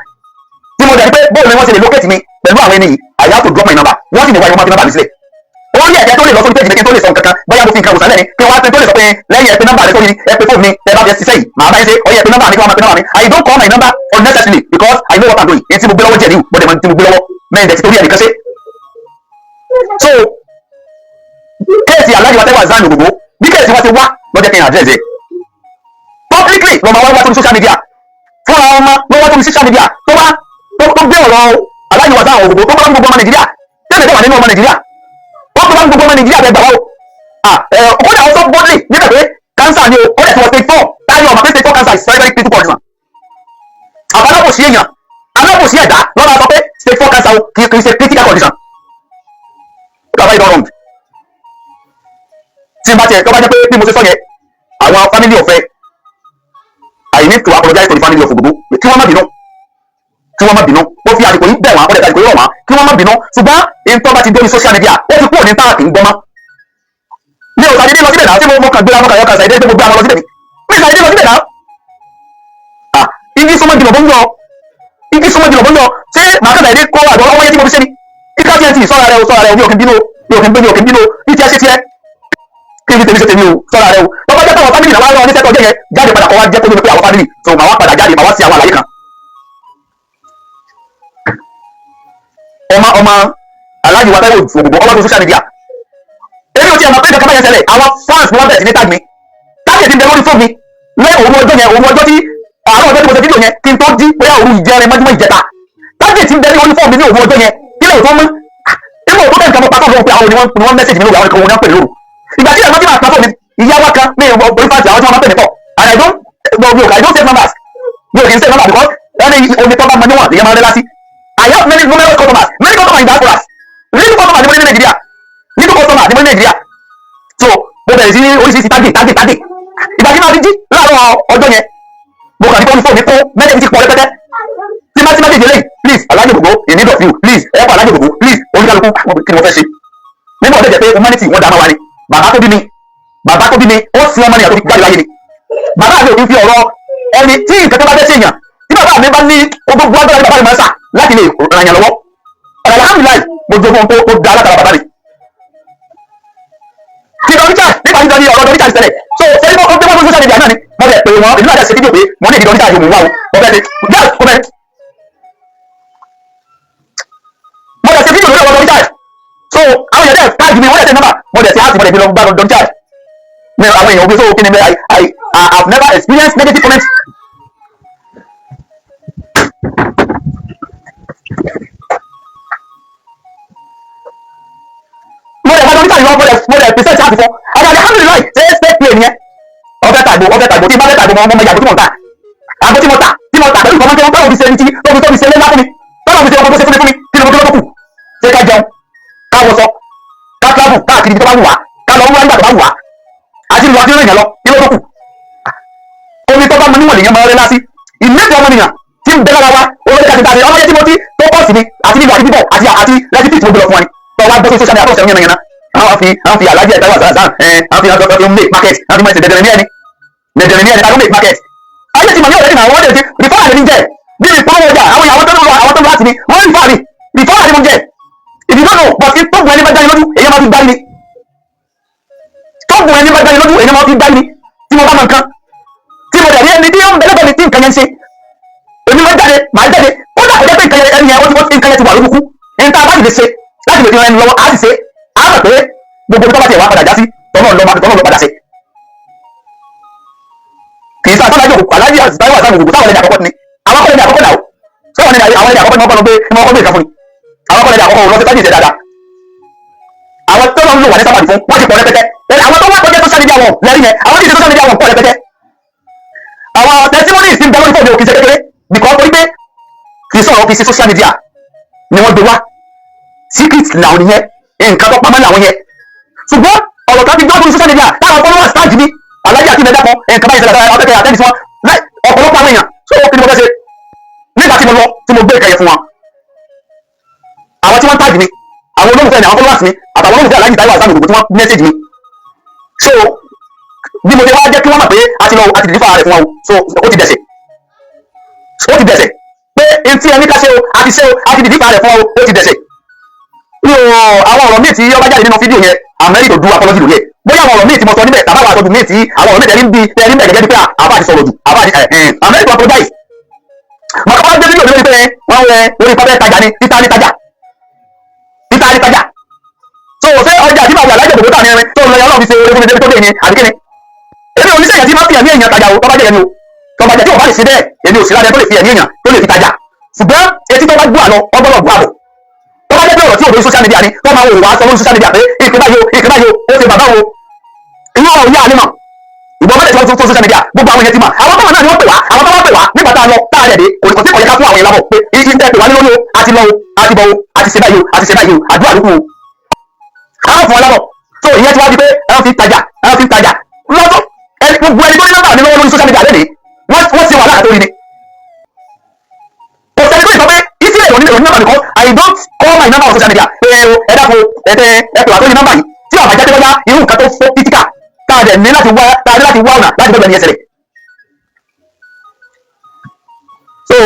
tí mo dẹ̀ ní pé bóòlù ni wọ́n ṣe lè locate mi pẹ̀lú àwọn ẹni yìí, I have to drop my number. Wọ́n sì ní wáyé, wọ́n máa fi number mi sílẹ̀. Ó rí ẹ̀jẹ̀ tó lè lọ sórí page mi kí n tó lè sọ nǹkan kan, bóyá mo fi nǹkan wòsàn lẹ́ni kí wọ́n á pé tó lè sọ pé lẹ́yìn ẹ pé nọ́mbà rẹ sórí, ẹ pé fóònù mi, ẹ bá fi ṣiṣẹ́ yìí, màá bá yín ṣe. Ọyẹ, ẹ pé nọ́mbà mi, kí wọ́n máa pe nọ́mbà mi. I don't call my number unnecessarily because I know what I'm doing. Èyí tí mo gbé lọ́wọ́ jẹ̀ ní mo dẹ̀ mọ̀ tí mo gbé lọ́wọ́ mẹ́rin dẹ̀ ti torí ẹnìkan ṣe. So case Alhaji wa Taiwo Hassan Ogogo, bí case wa ti wá lọ́jọ́ kí n address ẹ̀ publicly, lọ́mọ wa wá sórí social media fúnra ọmọ ló wá sórí social media tó wá tó gbé ọ̀rọ̀ Alhaji wa Hassan Ogogo tó bá gbogbo ọmọ Nàìjíríà tẹ́lẹ̀ tẹ́wà nínú ọmọ Nàìjíríà, wọ́n tó bá gbogbo ọmọ Nàìjíríà bẹ́ẹ̀ gbà wá o. Kódà ó sọ boldly níbẹ̀ pé cancer ni o, ó dẹ̀ ti wọ stage 4. Táyọ̀ ọmọ pé stage 4 cancer is very very critical condition. Àwọn alábòsí èèyàn, alábòsí ẹ̀dá lọ́la sọ pé stage 4 cancer o kì í ṣe critical condition. Ó dàbá ìdán wrong tí n bá tiẹ̀ tó bá jẹ́ pé bí mo ṣe sọ yẹn, àwọn family ọ̀fẹ́, I need to apologize to the family of Ogogo, kí wọ́n má bínú, kí wọ́n má bínú. Ó fi àsìkò yìí bẹ̀ wọ́n, ó dẹ̀ àsìkò yìí rọ̀ wọ́n kí wọ́n má bínú. Ṣùgbọ́n ìtọ́ bá ti dórí social media, ó ti kúrò ní táàkì ń gbọ́mọ́. Mi ò sàdédé lọ síbẹ̀ náà tí mo kàn gbéra, mo kàn yọ kàn sàdédé pé mo gbé àwọn lọ síbẹ̀ ni. Mi sàdédé lọ síbẹ̀ náà. Ah, igi súnmọ́ jùlọ bó ń yọ, igi súnmọ́ jùlọ bó ń yọ. Ṣé màá kàn sàdédé kó àgbọ̀ ọwọ́ yẹn tí mo fi ṣe ni kíkà tí ẹ ti sọ́ra rẹ o, sọ́ra rẹ o. Mi ò kí ń bínú o, mi ò kí ń bínú, mi ò kí ń bínú o. Bí tiẹ̀ ṣe tiẹ̀, kí n fi tèmi ṣe tèmi o. Sọ́ra rẹ o. Lọ́pọ̀ jẹ́ pé àwọn family làwọn ará oníṣẹ́ tó jẹ́ yẹn jáde padà kọ́ wá jẹ́ kó ló pé àwọn family, so màá wá padà jáde, màá wá sí àwọn àlàyé kan. Ọmọ Alhaji wa Taiwo Ogogo ọmọ tó social media, èmi ò tiẹ̀ mọ̀ pé nǹkan kan báyẹn ṣẹlẹ̀. Àwọn fans ni wọ́n bẹ̀rẹ̀ sí ní tag mi, tag ti ń bẹ lórí fóònù mi lẹ́ òru ọjọ́ yẹn, òru ọjọ́ tí àárọ̀ ọjọ́ tí mo ṣe fídíò yẹn kí n tó jí, bóyá òru ìjẹrin mọ́júmọ́ ìjẹta. Tag ti ń bẹ lórí fóònù mi ní òru ọjọ́ yẹn kí lè tó mọ́ inú òkú bẹ́ẹ̀ nǹkan. Mo pàtó lóhùn pé àwọn ni wọ́n message mi lóru, àwọn ni wọ́n pè lóru. Ìgbà tí ẹ̀gbọ́n tí màá pàtó mi, ìyá wa kan ní ìwọ orí fáǹtì, àwọn tí wọ́n máa pè mí pọ̀, and I don't no, mi ò I don't save numbers, mi ò kì í save numbers because wọ́n ní omi tó bá mọ níwọ̀n ìyẹn máa ń rẹ́ lásì. I have many numerous customers, many customers in diasporas, little customers ní mo ní Nàìjíríà, little customer ní mo ní Nàìjíríà. So mo bẹ̀rẹ̀ sí oríṣiríṣi tag tag tag. Ìgbà tí màá fi jí láàárọ̀ ọjọ́ yẹn, mo kàn ní kó fóònù mi kó mẹ́tẹ̀ẹ̀tì ti pọ̀ rẹpẹtẹ tí má tí má tètè lẹ́yìn, "Please, Alhaji Ogogo in need of you, please help Alhaji Ogogo, please." Oníkálukú, kí ni mo fẹ́ ṣe nígbà tó jẹ́ pé humanity wọ́n dá máa wá ni. Bàbá tó bí mi, bàbá tó bí mi, ó sin ọmọ nìyà tó fi jáde láyé ni. Bàbá mi ò kí ń fi ọ̀rọ̀ ẹni tí nǹkan tó bá fẹ́ ṣe èèyàn, tí bàbá mi bá ní gbogbo agbára ní bàbá mi máa ń sà láti lè ràn yàn lọ́wọ́. Alhamdulillahi, mo jogún tó da látara bàbá mi. Ti Don Richard, nípa tí ọ̀rọ̀ Don Richard ṣẹlẹ̀, so ṣe ní wọ́n gbé wọ́n social media náà ni mo bẹ̀ pé wọ́n ìlú àti ṣe fídíò pé mo ní ìdí Don Richard mo wá o, mo fẹ́ ṣe yes, mo fẹ́ mo dẹ̀ ṣe fídíò lórí ọ̀rọ̀ Don Richard. So àwọn èèyàn dẹ̀ tag mi, wọ́n dẹ̀ ṣe nọ́mbà, mo dẹ̀ ṣe áàtì, mo dẹ̀ fi lọ bá Don Richard ní àwọn èèyàn òbí. So kí ni bẹ́ẹ̀, I have never experienced negative comments. Mo dẹ̀ bá Don Richard lọ, mo dẹ̀ present áàtì fún àwọn. Alhamdulillahi, ṣe ṣe pé nìyẹn. Ọbẹ̀ tàgbò, ọbẹ̀ tàgbò, tí bá bẹ́ tàgbò, mọ ìyàgbó tí mo ta, àgbo tí mo ta, tí mo ta pẹ̀lú ìfọ̀mọ́ tí wọ́n tọ́lọ̀ fi ṣe ní tí tó fi ṣe lé ńlá fún mi, tọ́lọ̀ fi ṣe ọkọ̀ tó ṣe fún mi. Kí ni mo kí ló tó kù? Ṣé ká jẹun, ká wọṣọ, ká travel káàkiri ibi tó bá wù wá, ká lọ wúwá nígbà tó bá wù wá, àti ìlú àti ìrìn yẹn lọ, kí ló tó kù? Omi tó bá mọ níwọ̀n lèyàn máa rẹ́ lásì. Ìlẹ́tọ̀ ọmọnìyàn tí ń bẹ lára wa olórí kàtí tàbí ọmọdé tí mo ti tó pọ̀ sí mi àti nílò àti bíbọ̀ àti rẹ́sípì tí mo gbé lọ fún wa ni tó wá gbọ́ sí social media tó ṣẹ̀wọ̀n yẹn yẹn. Àwọn fi Alhaji ẹ̀ta wà sàn ẹ̀, àwọn fi make market, àwọn fi máa ṣe dẹ̀dẹ̀rẹ̀ ní ẹni dẹ̀dẹ̀rẹ̀ ní ẹni ta ló make market. Ayé ti mọ̀ ní ọ̀rẹ́ ti mọ̀, àwọn ọ̀rẹ́ ti referral ní jẹ́ bí mi polówó ọjà. Àwọn ìyàwó tó ń lọ, àwọn tó ń lọ láti mi, wọ́n refer mi, referral ni mo jẹ́. If you don't know, but tó gùn ẹni bá dání lójú, èyí máa fi gbá ní. Tó gùn ẹni bá dání lójú, èyí máa fi gbá ní. Tí mo bá mọ nǹkan tí mo dẹ̀ rí ẹni tí ó ń bẹ lẹ́gbẹ̀ẹ́ mi tí nǹkan yẹn ń ṣe, èmi máa jáde, màá jáde. Ó dà kọjá pé nǹkan yẹn, ẹni yẹn ó ti nǹkan yẹn ti wà lókùkú ẹni tá a bá sì lè ṣe láti lè fi ran ẹni lọ́wọ́, á sì ṣe. Á mọ̀ pé gbogbo tó bá tiẹ̀ wá padà já sí tọ́nà lọ́ tọ́nà lọ́ padà ṣe. Kì í sáà sọ́nà àjò Aláàjì Táíwò Hassan Ogogo sáwọn ẹni àkọ́kọ́ ni, àwọn akọ́lẹ̀ ní àkọ́kọ́ náà sọ́wọ́n ní àwọn ẹni àkọ́kọ́ ni wọ́n kọ́ lọ gbé, ní wọ́n kọ́ gbé nǹkan fún ni. Àwọn akọ́lẹ̀ ní àkọ́kọ́ lọ sí sájì ìṣẹ̀ dáadáa. Àwọn tó lọ ń lò wà ní sábàbí fún wọ́n ti pọ̀ rẹpẹtẹ. Àwọn tó wà tó jẹ́ social media wọn lẹ́rìí yẹn, àwọn tí ì ṣe social media wọn pọ̀ rẹpẹtẹ. Àwọn testimonies ti ń bẹ lórí fóònù òkè ṣe kékeré because torí pé kì í sọ̀rọ̀, kì í ṣe social media ni wọ́n gbé wá. Secret làwọn nìyẹn, nǹkan tó pamọ́ làwọn yẹn. Ṣùgbọ́n ọ̀rọ̀ kan ti gbọ́ lórí social media táwọn followers tag mi, Alájà àti ìmẹ̀dá kan, nǹkan báyìí ṣẹlẹ̀, ọ̀tẹ̀kẹ̀ àtẹ́ni sí wọn ọ̀pọ̀lọpọ̀ àwọn èèyàn. So kí ni mo fẹ́ ṣe nígbà tí mo lọ tí mo gbé ìkẹyẹ fún wọn? Àwọn tí wọ́n tag mi, àwọn olólùfẹ́ mi, àwọn followers mi àtàwọn olólùfẹ́ Aláàjì Táíwò Hassan Ogogo tí wọ́n message mi, so bí mo ṣe wá jẹ́ kí wọ́n mọ̀ pé a ti lọ a ti deliver rẹ̀ fún wọn o. So ó ti dẹ̀sẹ̀, ó ti dẹ̀sẹ̀ pé etí ẹni ká ṣe o, a ti ṣe o, a ti deliver rẹ̀ fún wọn o, ó ti dẹ̀sẹ̀. Mi ò àwọn ọ̀rọ̀ míì tí ó bá jáde nínú fídíò yẹn, I'm ready to do apology lórí ẹ̀. Bóyá àwọn ọ̀rọ̀ míì tí mo sọ níbẹ̀ tàbá àwọn àtọ́jú míì tí àwọn ọ̀rọ̀ míì tẹ̀lé ń bí tẹ̀lé ń bẹ̀ gẹ́gẹ́ bí pé àbá ti sọ̀rọ̀ jù, àbá ti ẹ̀, I'm ready to apologize. Màá kọ́ wá gbé fídíò lórí pé wọ́n wẹ lórí pápẹ́ tajà ni, títa ní tajà, títa ní tajà. Ṣé ọjà tí màá wà lájẹ̀ gbogbo tà ní ẹrin tó ń lọ yọ, Ọlọ́run fi ṣe oore fún mi débi tó dé ní, àbí kíni? Èmi ò ní sẹ́yìn tí máa fi ẹ̀mí èèyàn tajà o. Tọ́ba jẹ́ ẹni o, tọ́ba jẹ́ tí o bá lè ṣe bẹ́ẹ̀, èmi ò sí lábẹ́ tó lè fi ẹ̀mí èèyàn tó lè fi tajà. Ṣùgbọ́n etí tó bá gbọ́ àlọ́, ọgbọ́dọ̀ gbọ́ àbọ̀. Tó bá jẹ́ pé ọ̀rọ̀ tí ò lórí social media ni, tó máa wò wá sọ lórí social media pé ìpín báyìí o, ìpín báyìí o, ó ṣe bàbá o, inú ọ̀rọ̀ yá ni mọ̀. Ìgbọ́n mẹ́lẹ̀ tí wọ́n tún fún social media, gbogbo àwọn èèyàn ti mọ̀. Àwọn tó wà náà ni wọ́n pè wá. Àwọn tó wá pè wá nígbà tá a lọ, tá a rẹ̀ dé, kò sí kò yẹ ká fún àwọn èèyàn lábọ̀ pé ìṣe ń tẹ́ pè wá ní lórí o, àti lọ o, àti bọ̀ o, àti ṣe báyìí o, àti ṣe báyìí o, àdúrà ló kù o, àwọn fún ọ lábọ̀. So ìyẹn ti wá di pé ẹran fi ń tajà, ẹran fi ń tajà lọ́tọ̀. Ẹni gbogbo ẹni tó ní nọ́mbà mi lọ́wọ́ lórí social media lẹ́nìí, wọ́n ti wà láàtó rí ni. Kò sẹ́ni tó lè sọ pé ìsílẹ̀ òní òní nọ́mbà nìkan. I don't call my number on social media pé ẹ dákun, ẹ tẹ ẹ pè wá tó ní nọ́mbà yìí, tí ọ̀bà jẹ́ pé bóyá irú nǹkan tó fọ́ critical tá a dẹ̀ ní láti wá, tá a ní láti wá ọ̀nà láti gbọ́dọ̀ ní ẹsẹ̀ rẹ̀. So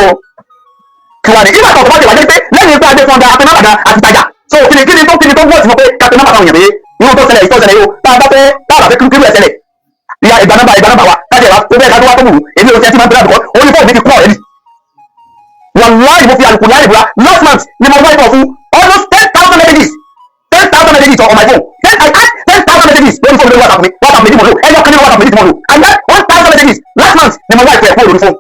kí wà ní ìgbà kan tó bá ti wà jẹ́ pé lẹ́yìn pé adé fún ọ̀gá apẹ nọ́mbà gan àti tajà. So kíni tó wọ́ọ̀tì mọ̀ pé kápẹ́ nọ́mbà táwọn èèyàn pé irú tó ṣẹlẹ̀, ìtọ́ ṣẹlẹ̀ yìí o, tá a bá fẹ́, tá a bá fẹ́ kírú ẹ̀ ṣẹlẹ̀, ìyá ìgbà nọ́mbà, ìgbà nọ́mbà wa kájẹ wa tó bẹ́ẹ̀ ká tó wá tó wù. Èmi ò tẹ́ tí máa ń bẹ̀rẹ̀ àbùkọ́ ó ní fóònù mi ti kú ọ̀rẹ́ mi. Wàláì, mo fi àlùkò láì búra, last month ni mo wáyé bọ̀ fún almost 10,000 messages, 10,000 messages on my phone. I had 10,000 messages lórí fóònù, lórí WhatsApp mi. WhatsApp méjì mo lò, ẹyọ kan nínú WhatsApp méjì tí mo lò, I had 1,000 messages last month ni mo wáyé pẹ̀ kúrò lórí fóònù.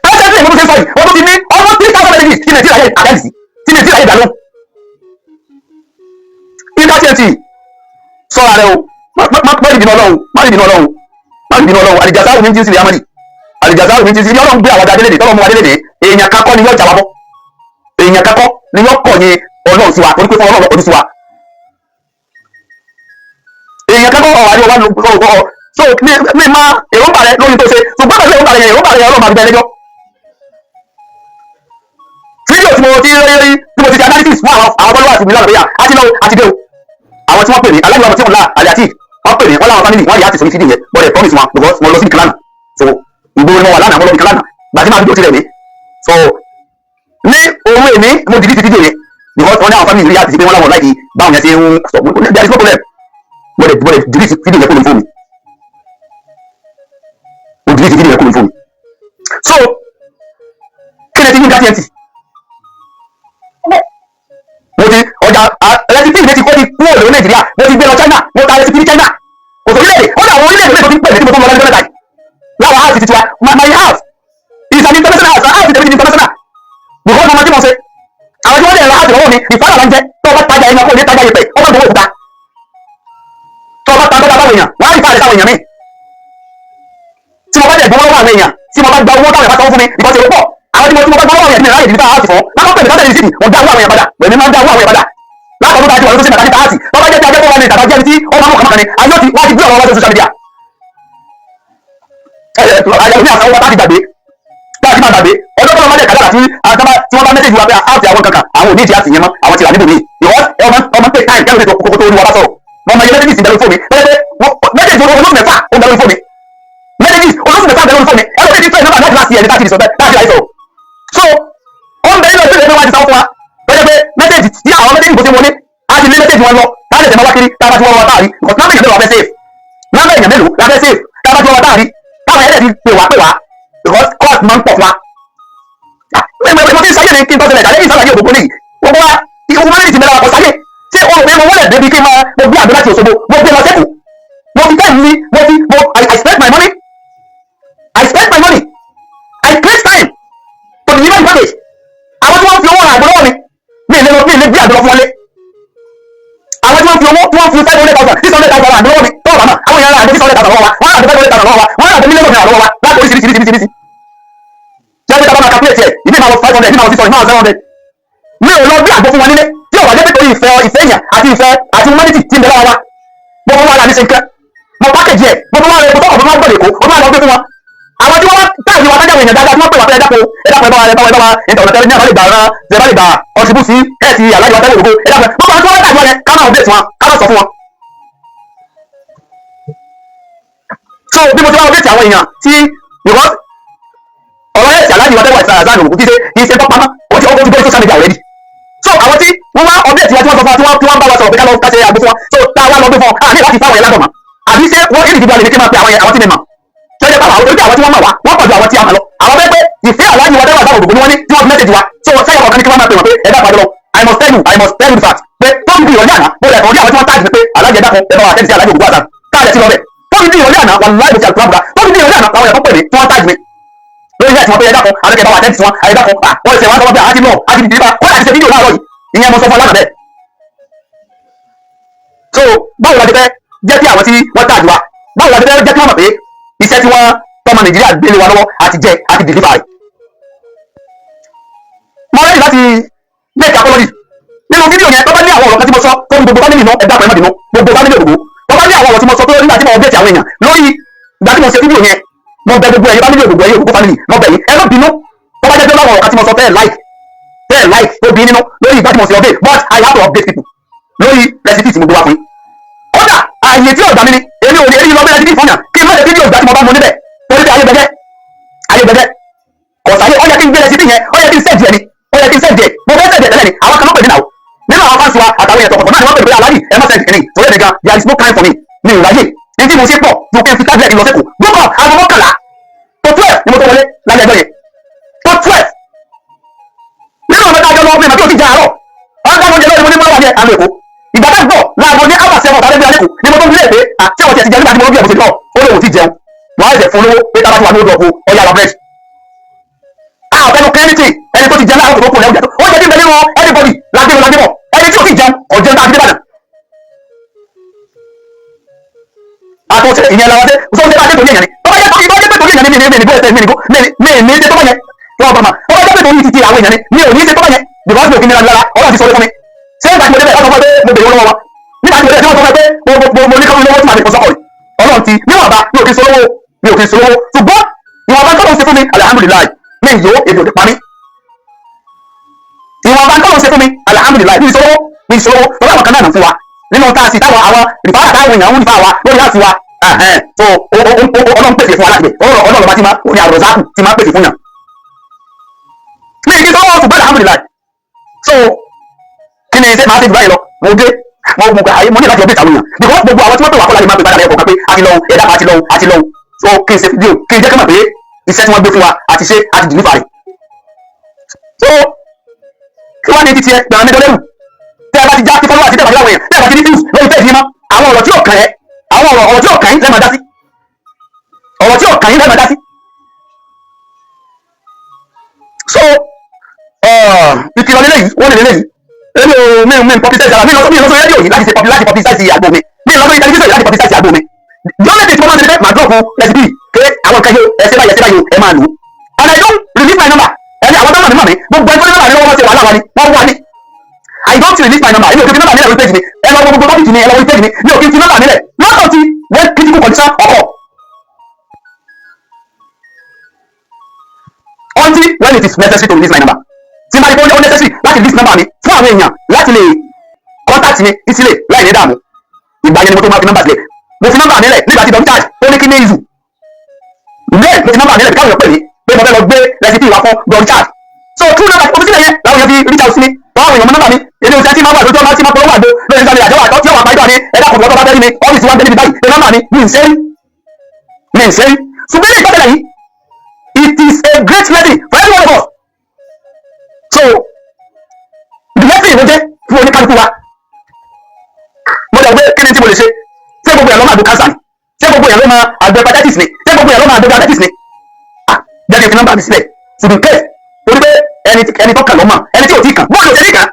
Presently, mo tún ṣe sọ yìí, wọ́n tún ti ní almost 3,000 messages tí Nàìjíríà yẹ àtẹ́ǹtì sí, tí Nàìjíríà yẹ dànù. Yínká TNT, sọ́ra rẹ o. Má rí ìbínú Ọlọ́run, má rí ìbínú Ọlọ́run, má rí ìbínú Ọlọ́run. Àlìjàsá òní jí sílẹ̀ amadi, àlìjàsá òní jí sílẹ̀. Ọlọ́run gbé àwọn adé lédè tọ́lọ́ mú adé lédè. Èèyàn kakọ́ ni yóò jà wá bọ́, èèyàn kakọ́ ni yóò kọ̀ ní Ọlọ́run sí wa, torí pé fún Ọlọ́run lọ́kọ̀ọ́dún sí wa. Èèyàn kakọ́ ọ̀rọ̀ àdé ọba lọ́wọ́. So mi máa èròǹgbà rẹ lórí tó ṣe, ṣùgbọ́n pẹ̀lú èròǹgbà rẹ yẹn, èròǹgbà rẹ yẹn, Ọlọ́run máa fi bẹ́ẹ̀ lẹ́jọ́. Fídíò tí mo ti rí rí, tí mo ti ṣe analysis fún àwọn followers mi lánàá, bóyá àti lọ àti dé o. Àwọn tí wọ́n pè mí, aláìwọ̀ tí wọ́n la àlẹ́ àti wọ́n pè mí, wọ́n láwọn family wọ́n rí àti sórí fídíò yẹn, but I promise wọn because mo lọ sí ìkànnà. So ìgboro ni mo wà lánàá, mo lọ sí ìkànnà gbàtí máa fídíò tirẹ̀ mi. So ní òru èmi, mo delete fídíò yẹn because wọ́n ní àwọn family rí àti sí pé wọ́n láwọn láìkí báwọn yẹn ṣe ń sọ. There is no problem. Mo lè delete fídíò yẹn kúrò ní fóònù mi. Mo delete fídíò yẹn kúrò ní fóònù mi. So kí ni ti Yínká TNT? Mo ti ọjà recipe mi ti kó ti kúrò lórí Nàìjíríà, mo ti gbé lọ China, mo ta recipe ní China. Kò sí orílẹ̀-èdè, ó dà àwọn orílẹ̀-èdè tó ti ń pè mí tí mo tún lọ lọ́jọ́ mẹ́ta yìí láwọn house ti tiwa. My house is an international house. House tèmi ti international because mo máa tí mo ṣe. Àwọn tí wọ́n lè ra house lọ́wọ́ mi, ìfádà máa ń jẹ́. Tó o bá tajà ẹ̀yàn, kó o ní tajà ìpè, ó bá gbowó òkúta. Tó o bá ta tọ́ta báwọn èèyàn, wọ́n á rí fáàlì sáwọn èèyàn mi. Tí mo bá dẹ̀ gbowó lọ́wọ́ àwọn èèyàn, tí mo bá gba owó táwọn èèyàn bá sanwó fún mi, ìkọ́sí owó pọ̀. Àwọn tí mo bá gbowó lọ́wọ́ èèyàn tí mi ráyè dìbò house fún láwọn pè mí lọ́tẹ̀ ní mo dá owó àwọn èèyàn padà. Èmi máa ń dá owó àwọn èèyàn padà látọ̀dún tá a ti wà lóṣù mẹ́ta níta àti tó bá jẹ́ tí ajẹ́ tó wà ní ìtàbá jẹ́ tí ó máa mú kàmákan ni ayé ti wọ́n ti gbé ọ̀rọ̀ wá sí social media. Ayé ní àsanwó wa láti gbàgbé, láti máa gbàgbé ọjọ́ tó lọ́ máa jẹ́ kàdára tí àtàbà tí wọ́n bá message wa pé àti àwọn kankan, àwọn òní ìdí àti yẹn mọ́, àwọn ti rà níbòmí because ọmọ ọmọ pé time kẹ́lẹ́ tó kókó tó ní wa bá sọ̀rọ̀. Wọ́n máa yẹ messages ìbẹ̀rù fún mi pẹ́ẹ́pẹ́. Messages olóṣù 6 ó bẹ̀rù fún mi, messages olóṣù 6 bẹ̀rù fún mi. Ẹ̀rọ ti fẹ́ nọ́mbà láti láti ẹni láti sọ bẹ́ẹ̀ láti láì sọ̀rọ̀. So ó ń bẹ nínú ìpínlẹ̀ pé wọ́n ti sanwó fún wa pẹ́ẹ́pẹ́ pé message tí àwọn message bó ṣe wọlé, á ti lé message wọn lọ láti tẹ̀ máa wá kiri. Tá a bá ti wọ́n wá táàrí, because nọ́mbà èèyàn mélòó la fẹ́ save? Nọ́mbà èèyàn mélòó la fẹ́ save? Tá a bá ti wọ́n wá táàrí, táwọn ẹ̀rẹ́ ti pè wá pè wá, because cost máa ń pọ̀ fún wa. Mo ti ń sáyé mi kí n tó ṣẹlẹ̀ ìdálẹ́ ìsàlàyé ògbógbó nìyí. Gbogbo wa humanity ti bẹ̀rẹ̀ àkọsáyé. Ṣé o rò pé mo wọlé débi kí n máa mo gbé àdó láti Òṣogbo, mo gbé lọ sẹ́kù, mo fi time mi, mo fi mo I spend my money, I spend my money, I create time to deliver the package. Àwọn tí wọ́n fi owó ra àgbo lọ́wọ́ mi, mi lè lọ, mi lè gbé àgbo lọ fún wọn lé. Àwọn tí wọ́n fi owó, tí wọ́n fi 500,000, 600,000 ra àgbo lọ́wọ́ mi, tọ́wọ́ bàmà àwọn èèyàn ra àgbo 600,000 lọ́wọ́ wa, wọ́n ra àgbo 500,000 lọ́wọ́ wa, wọ́n ra àgbo mílíọ̀nù náírà lọ́wọ́ wa láti oríṣiríṣiríṣiríṣi. Jẹ́ pé tábà máa calculate ẹ̀, ìmí máa wọ 500, ìmí máa wọ 600, ìmí máa wọ 700. Mi ò lọ gbé àgbo fún wọn nílé tí ò wá jẹ́ pé torí ìfẹ́, ìfẹ́ èèyàn àti ìfẹ́ àti humanity tí ń bẹ lára wa. Mo fún wa ra ní ṣe nǹkan, mo package ẹ̀, mo fún wa rẹ̀, mo tọkọ̀, mo máa gbọ́dọ̀ èkó, mo máa lọ gbé fún wọn. Àwọn tí wọ́n wá táàgì wa, tájà àwọn èèyàn dáadáa tí wọ́n pè wá pé ẹ dákun, ẹ dákun, ẹ bá wa, ẹ bá wa, ẹ bá wa ìtàn ọ̀nà tẹ́lẹ̀ ní àbálẹ̀ gbà rán ṣe bá lè gbà contribute sí ẹ̀ ti alájọ tẹ́lẹ̀ ògo, ẹ dákun. Gbogbo àwọn tí wọ́n wá táàgì wa yẹn, ká máa update wọn, ká máa sọ fún wọn. So bí mo ti wá update àwọn èèyàn tí, because ọ̀rọ̀ ẹ̀ ti alájọ tẹ́lẹ̀ wà ìsàlẹ̀ òkú kí ṣe kí ṣe tó pamọ́, ó ti gbé social media already. So àwọn tí wọ́n wá update wa, tí wọ́n sọ fún wa, tí wọ́n bá wa sọ̀rọ̀ pé ká lọ ká ṣe àgbo fún wọn, so tá a wá lọ gbé fún wọn, a ní láti fáwọn yẹn lábọ̀ mọ́, àbí ṣé wọ́n individual ní kí n máa pe àwọn yẹn, àwọn tí mi mọ̀ tí ó jẹ́ pàwọn àwọn, torí pé àwọn tí wọ́n mọ̀ wá, wọ́n pọ̀ ju àwọn tí a mọ̀ lọ. Àwọn bẹ́ẹ̀ pé ìfẹ́ aláàjì wa tẹ́wà sáwọn òdòdó ni wọ́n ní tí wọ́n fi message wa. So sẹ́yìn ọ̀kan ní kí wọ́n máa pè wọ́n pé ẹ dá padà lọ. I must tell you, I must tell you the fact. Tó fi di ìrọ̀lẹ́ àná, mo lẹ̀ kàn rí àwọn tí wọ́n tag mi pé, "Alájẹ, dákun, ẹ bá wa attend sí Alájẹ Ògògó Hasan." Káàdẹ̀ sí lọ bẹ̀. Tó fi di ìrọ̀lẹ́ àná, wàláì, mo ti àlùkò àbúrà. Tó fi di ìrọ̀lẹ́ àná, àwọn èèyàn tó pè mí tí wọ́n tag mi lórí ẹ̀ tí wọ́n pé, "Ẹ dákun, àbẹ̀kẹ́ bá wa attend sí wọn, ẹ dákun." Wọ́n ṣe wá sọ pé àti lọ àti dìde bá kọ́lá àti ṣe fídíò láàárọ̀ yìí. Ìyẹn mo sọ fún ọ lánàá bẹ́ẹ̀. So báwo la ti fẹ́ jẹ́ kí àwọn tí wọ́n tag wa, báwo la ti fẹ́ jẹ́ kí wọ́n mọ̀ pé iṣẹ́ tí wọ́n tọmọ Nàìjíríà gbélé wa lọ́wọ́ àti jẹ́ àti deliver rẹ̀? Mo ready láti make apology nínú fídíò yẹn. Tó bá ní àwọn ọ̀rọ̀ kan tí mo sọ tó ní gbogbo family náà, ẹ dákun, ẹ má bínú. Gbogbo family Ògògó, tó bá ní àwọn ọ̀rọ̀ tí mo sọ tó nígbà tí mo update àwọn èèyàn lórí ìgbà tí mo ṣe fídíò yẹn, mo bẹ̀ gbogbo ẹ̀yin family Ògògó, ẹ̀yin Ògògó family, mo bẹ̀ yín, ẹ má bínú. Tó bá jẹ́ pé láwọn ọ̀rọ̀ kan tí mo sọ tẹ́ ẹ̀ like, tẹ́ ẹ̀ like, tó bí nínú lórí ìgbà tí mo ṣe update, but I have to update people lórí recipe tí mo gbé wá fún yín. Kódà ààyè tí ọ̀gbà mi ni èmi ò ní èyí lọ bẹ́ẹ̀ recipe fún yàn kí n má ṣe fídíò ìgbà tí mo bá mú níbẹ̀, torí pé ayé gbẹgẹ́, ayé gbẹgẹ́, kọ̀sáyé. Ó yẹ kí n gbé recipe yẹn, ó yẹ kí n send ẹ̀ ni, ó yẹ kí n send ẹ̀. Mo fẹ́ send ẹ̀ tẹ́lẹ̀ ni, àwọn kan ló pè mí náà. Nínú àwọn fans wa àtàwọn èèyàn tọkọtọ̀ náà ni wọ́n pè pé, "Aláàjì, ẹ má send kìíní," torí ẹ̀mí gan, there is no time for me, mi ò ráyè. Ní tí mo ṣe pọ̀ ju kí n fi tablet lọ sẹ́kù gbogbo 10:45 to 12 ni mo tó wọlé lálẹ́ ẹjọ́ yẹn, to 12. Nínú ọmọ tájọ lọ, mi mà kí o ti jẹ àárọ̀ ọ̀n dáná oúnjẹ lórí. Mo ní mọ́wá ní àlọ́ Èkó. Ìgbà tá gbọ̀ láago ní hour 7 tàbí alẹ́kùn ni mo tó ń bilẹ̀ pé àti àwọn ti jẹun. Nígbà tí mo bí ẹ̀ mo ti lọ, ó lóun ti jẹun. Wọ́n á ṣẹ̀ fún lówó pé tábà ti wà ní odò ọ̀pọ̀ ọ̀yà la bread. Àfẹnu kẹ́rìtì ẹni tó ti jẹun láàárọ̀ tó kù lẹ́wọ̀n ó jẹ́ kí n bẹ nínú anybody lágbèrò lágbèrò. Ẹni tí ò ti jẹun ọ̀jẹun tá a fi dé Ìbàdàn. Àtúnṣe ìyẹn làwọn ṣe sọ ṣe bá dé torí èèyàn ni. Tó bá jẹ́ torí, bá jẹ́ pé torí èèyàn ni, mi ní bó ẹsẹ̀ mi ní bó mi ní ṣe tó bá yẹn tí wọ́n bá ma. Tó bá jẹ́ pé torí títí àwọn èèyàn ni, mi ò ní ṣe tó bá yẹn, because mi ò kí nira lára. Ọlọ́run ti sọ fún mi. Ṣé ìgbà tí mo débẹ̀, wọ́n sọ fún mi pé mo bèrè lọ́wọ́ wọn? Nígbà tí mo débẹ̀, tí wọ́n sọ fún mi pé mo ní kọ́mi lọ́wọ́ tí màá fi kọ́ sọ́kọ̀ rẹ̀. Ọlọ́run ti níwọ̀nba, mi ò kí sọ lówó, mi ò kí sọ lówó, ṣùgbọ́n ìwọ̀nba tó lọ́n ṣe fún mi, alhamdulillahi, mi yóò èdè òde pa mí. Ìwọ̀nba tó lọ́n ṣe fún mi, alhamdulillahi, mi sọ lówó, mi sọ lówó. Lọ́wọ́ àwọn kan náà fún wa nínú tá a sì táwọn àwọn rìfáàrà táwọn èèyàn ń rìfáà wa lórí láti wa. So Ọlọ́run pèsè fún wa láti bẹ̀. Ọlọ́run ọba tí máa ní àròzákù tí máa pèsè fún yàn ní ìdí sọ́wọ́, ṣùgbọ́n alhamdulillahi. So kí ni ṣe máa ṣe jù báyìí lọ? Mo dé, mo mo ayé, mo ní láti update àwọn èèyàn, because gbogbo àwọn tí wọ́n pè wá kọ́lá lè máa pè padà lẹ́yìn kọ̀ọ̀kan pé a ti lọ ẹ̀dá, a ti lọ, a ti lọ. So kí n ṣe fídíò, kí n jẹ́ kí n mọ̀ pé iṣẹ́ tí wọ́n gbé fún wa àti ṣe àti deliver rẹ̀. So kí wọ́n ní títí ẹ gbàrà mi dọ́lẹ́rù tẹ́ ẹ bá ti já sí follower àti tẹ́ ẹ bá ti láwọn èèyàn, tẹ́ ẹ bá ti ní views lórí page yín mọ́, àwọn ọ̀rọ̀ tí ò kàn ẹ́, àwọn ọ̀rọ̀ tí ò kàn yín lẹ́ẹ̀ máa dá sí, ọ̀rọ̀ tí ò kàn yín lẹ́ẹ̀ máa dá sí. So ìkìlọ̀ lélẹ́yìí, wọ́n lè lélẹ́yìí. Èmi ò mi publicize ara mi lọ, mi lọ sórí rédíò yìí láti ṣe láti publicize àgbo mi, mi lọ sórí tẹlifíṣàn yìí láti publicize àgbo mi. The only thing tí mo máa ń ṣe ni pé màá drop recipe pé àwọn nǹkan yóò ẹsẹ̀ báyìí, ẹsẹ̀ báyìí, ẹ máa lò ó, and I don't release my number. Ẹni àwọn tó mọ̀ mí mọ̀ mí. Gbogbo ẹni tó ní nọ́mbà mi lọ́wọ́, wọ́n ṣe wàhálà wa ni wọ́n wá ní. I don't release my number. Èmi ò kí fi nọ́mbà mi lẹ̀ lórí page mi. Ẹ lọ gbogbo topic mi, ẹ lọ orí page mi, mi ò kí fi nọ́mbà mi lẹ̀, not until when critical condition occur, until when it is necessary to release my number. Tí máa ní kó necessary láti release number mi fún àwọn èèyàn láti lè contact mi easily láì ní dààmú, ìgbà yẹn ni mo tó máa fi nọ́mbà sílẹ̀. Mo fi nọ́mbà mi lẹ̀ nígbà tí Don Charge tó ní kidney issue. Bẹ́ẹ̀ mo fi nọ́mbà mi lẹ̀ káwọn èèyàn pè mí pé mo fẹ́ lọ gbé recipe wá fún Don Charge. So true number mo fi sílẹ̀ yẹn làwọn èèyàn fi reach out sí mi. Báwọn èèyàn mọ nọ́mbà mi. Èmi ò sẹ́ tí máa wà lójú ọmọ tí máa polówó àgbo lórí ìsàlẹ̀ àjọ àtọ́ tí ó wà pàjọ́ ní ẹ̀dá kọ̀ọ̀kan tó bá fẹ́ rí mi, ọ́fíìsì wa ń bẹ níbi báyìí, pé nọ́mbà mi, mi ń ṣe rí, mi ń ṣe rí. Ṣùgbọ́n ilé ìtọ́jú yìí, it is a great lesson for every one of us. So the lesson ló jẹ́ fún oníkálukú wa. Mo dẹ̀ pé kí ni tí mo lè ṣe? Ṣé gbogbo èèyàn ló máa gbó cancer ni? Ṣé gbogbo èèyàn ló máa àgbo hepatitis ni? Ṣé gbogbo èèyàn ló máa àgbo diabetes ni? Ah, jẹ́ kí n fi nọ́mbà mi sílẹ̀ to be case, torí pé ẹni tó kàn ló mọ̀, ẹni tí ò tí kàn bóòlù ò ṣe ní kàn.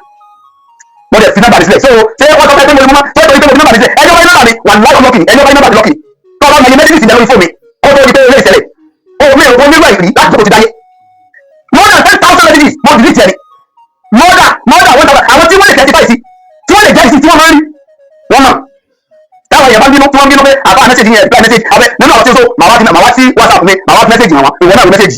Mo dẹ̀ fi nọ́mbà mi sílẹ̀. So ṣé wọ́n sọ pé mo lè mú mọ́? Ṣé torí pé mo fi nọ́mbà mi sílẹ̀, ẹni ó bá ní nọ́mbà mi wà láyọ̀ lọ́kì, ẹni ó bá ní nọ́mbà mi lọ́kì. Tó o bá mọ iye messages ìbẹ̀ lórí fóònù mi kó tó di pé ilé ìṣẹ̀lẹ̀ o, mi ò nígbà ìrí láti tó ti dáyé. More than 10,000 messages mo delete ẹni, more than 1,000. Àwọn tí wọ́n lè testify sí, tí wọ́n lè jẹ́rìí sí, tí wọ́n máa ń rí wọ́n mọ̀. Táwọn èèyàn bá ń bínú, tí wọ́n ń bínú pé àbá message yẹn, reply message abẹ nínú àwọn tí ó so màá wá sí WhatsApp mi, màá wá message wọn. Ìwọ náà wo message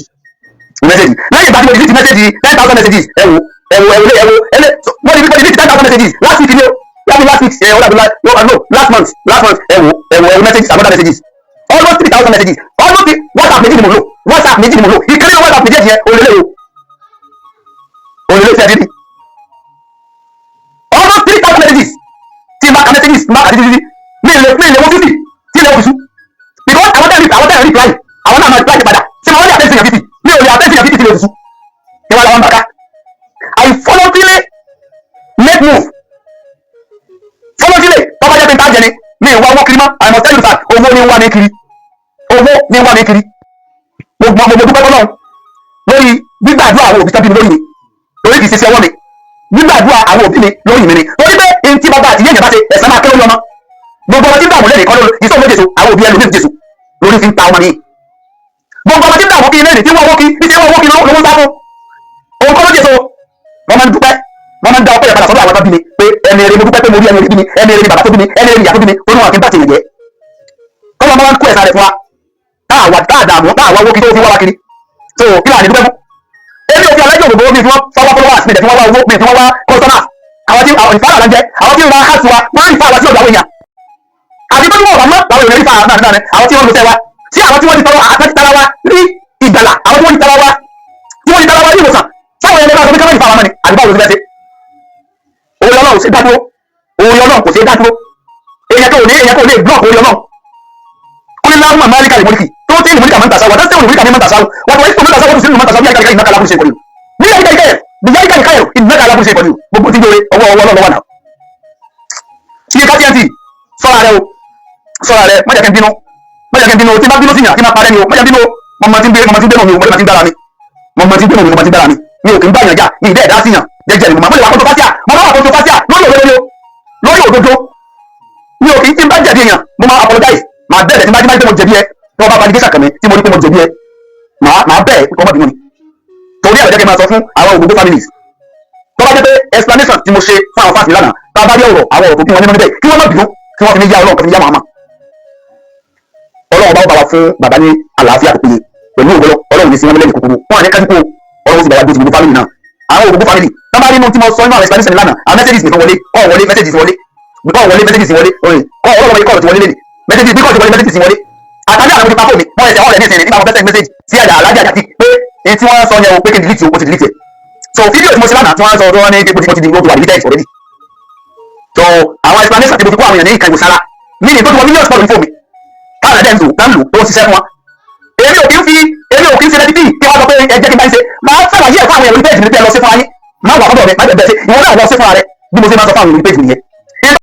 lẹ́yìn ìgbà tí mo delete message, 10,000 messages. Ẹ wo, ẹ wo, ẹ wo, ẹ wo, ẹ lé. Mo delete 10,000 messages last week ni o, láti last week ẹ, ọ̀dà no, no, last month, last month. Ẹ wo, ẹ wo, ẹ wo messages, another messages, almost 3,000 messages, almost three. WhatsApp méjì ni mo lò, WhatsApp méjì ni mo lò. Ìkíní ní WhatsApp méjèèjì yẹn, òrèlè o, òrèlè tí a ti ní almost 3,000 messages. Tí n bá ka messages, n bá ka títí títí, mi lè wo 50 tí ilẹ̀ oṣù, because àwọn tẹ́lẹ̀ reply, àwọn náà máa reply padà. Ṣé mo wọ́n lè attend sí yàn 50? Mi ò lè attend sí yàn 50 tí ilẹ̀ oṣù kí wọ́n làwọn bá ká. I voluntarily make move. I must tell you the fact. Owó ní ń wá mi kiri, owó ní ń wá mi kiri. Mo dúpẹ́ fọlọ́run lórí gbígbàdúrà àwọn òbí tán bí mi lórí mi, torí kì í ṣe sí ọwọ́ mi. Gbígbàdúrà àwọn òbí mi lórí mi ni, torí pé n tí bàbá àti yéèyàn bá ṣe, ẹ̀san máa kéré lọ́mọ. Gbogbo ọmọ tí ń dààmú lẹ́nìí kọ́ lórí ìṣòwò lóde so àwọn òbí ẹlòmíì Jésù lórí fi ń ta ọmọ mi. Gbogbo ọmọ tí ń dààmú kí lẹ́nìí tí wọ́n wó kí ní tí wọ́n wó kí lówó ń sá fún òun kọ́ lóde so. Wọ́n máa ń dúpẹ́, wọ́n máa ń dá ọpẹ́ yẹn padà sọ́dọ̀ àwọn tó bí mi pé ẹni eré. Mo dúpẹ́ pé mo rí ẹni eré bí mi, ẹni eré ni bàbá tó bí mi, ẹni eré ni ìyá tó bí mi, tó ní wọn kí n bá ti yẹn jẹ́. Kọ́ lọ́ máa ń kó ẹ̀sán rẹ̀ fún wa táà táà dààmú, táà wá wó kí tó fi wá wá kiri. So kí láà ní dúpẹ́ fún? Èmi ò fi alájọ òdòdó mi fi wọ́n fọwọ́ followers mi dẹ̀ fi wọ́n wá owó mi, fi wọ́n wá customers. Àwọn tí àwọn ìfáàlà ló ń jẹ́, àwọn tí ń ra heart wa, wọ́n ń fa àwọn tí ọ̀dọ̀ àwọn èèyàn àti tó ní wọ́n bá mọ́ làwọn èèyàn rí fa náà náà. Àwọn tí wọ́n lọ sẹ́ wa sí, àwọn tí wọ́n ti tọrọ àti tara wa rí ìgbàlà, àwọn tí wọ́n ti tara wa, tí wọ́n ti tara wa rí ìwòsàn, sáwọn ẹni máa sọ pé ká má ìfà wa mọ́ ni, àbí báwo ló ti fẹ́ ṣe? Orí Ọlọ́run ṣe dádúró, orí Ọlọ́run kò ṣe dádúró. Èèyàn kò ní block orí Ọlọ́run. قل اللهم مالك الملك تؤتي الملك من تشاء وتنزع الملك ممن تشاء وتعز من تشاء وتذل من تشاء بيدك الخير إنك على كل شيء قدير، بيدك الخير، بيدك الخير، إنك على كل شيء قدير. Gbogbo tí ń dóore, ọwọ́ Ọlọ́run wà náà. Ṣé ká TNT sọ́ra rẹ o, sọ́ra rẹ. Má jẹ́ kí n bínú, má jẹ́ kí n bínú. Tí n bá bínú sí yàn, tí n bá parẹ́ ni o. Má jẹ́ bínú o. Mo mọ tí ń gbé, mo mọ tí ń gbénu mi o, mo mọ tí ń dára mi, mo mọ tí ń gbénu mi, mo mọ tí ń dára mi. Mi ò kì í bá yàn jà, mi ì dẹ́ ẹ̀dá sí yàn. Jẹ́jẹ́ ni mo máa mo lè wà controversial, mo máa wà controversial lórí òdodo, lórí òdodo. Mi ò kì í, tí n bá jẹ̀bi èèyàn, mo máa apologize, màá bẹ̀rẹ̀. Tí n bá jẹ́ mo jẹ̀bi ẹ, tí wọ́n bá validation kàn mí tí mo rí pé mo jẹ̀bi ẹ, màá bẹ̀ kọ́ mọ́ bínú ni. Torí ẹ̀rọ jẹ́ kí n máa sọ fún àwọn Ògògó families, tó bá jẹ́ pé explanation tí mo ṣe fún àwọn fans lánàá, tá a bá rí ọ̀rọ̀, àwọn ọ̀rọ̀ tó bí wọn nínú níbẹ̀, kí wọ́n má bínú, kí wọ́n fi ní yá Ọlọ́run, kí wọ́n fi ní yá màmá. Ọlọ́run bá wa fún bàbá ní àlàáfíà tó péye pẹ̀lú ògbọ́lọ́. Ọlọ́run ní sí wọn lẹ́yìn kúkúrú wọn àní kájú kó. Ọlọ́run sì bá wa dé ti gbogbo family náà, àwọn Ògògó family. Tó bá rí inú tí mo sọ nínú àwọn explanation lánàá, àwọn messages nìkan wọlé, kọ́ wọlé, messages wọlé, kọ́ wọlé, messages wọlé, kọ́ ọlọ́run kọ́ ti wọlé lẹ́nìí, messages bí kọ́ ti wọlé, messages wọlé. Àtàlẹ́ àwọn ti pa fóònù mi, wọ́n ẹsẹ̀ ọ̀rẹ́ ní ìsìn nígbà wọn fẹ́ send message sí àjà alájà àti pé èyí tí wọ́n sọ yẹn o, pé kí n delete o, mo ti delete ẹ̀. So fídíò tí mo ṣe lánàá tí wọ́n sọ, tí wọ́n ní pé mo ti di, ó ti wà deleted already. So àwọn explanation tí mo fi kó àwọn èèyàn ní ìka ìwòsára mí ní tó ti wọ millions pọ̀ lórí fóònù mi, táwọn ẹ̀dẹ̀ ń lò, tá ń lò, tó ń ṣiṣẹ́ fún wa. Èmi ò kí ń ṣe lẹ́tí kí wọ́n sọ pé ẹ jẹ́ kí n bá ń ṣe. Máa ṣàlàyé ẹ̀ fún àwọn èèyàn lórí page mi pé ẹ lọ sí fún ayé, má wà fọ́dọ̀ mi, má bẹ̀rẹ̀ sí ìwọ náà lọ sí fún ara rẹ. Bí mo ṣe máa sọ fún àwọn èèyàn lórí page mi nìyẹn.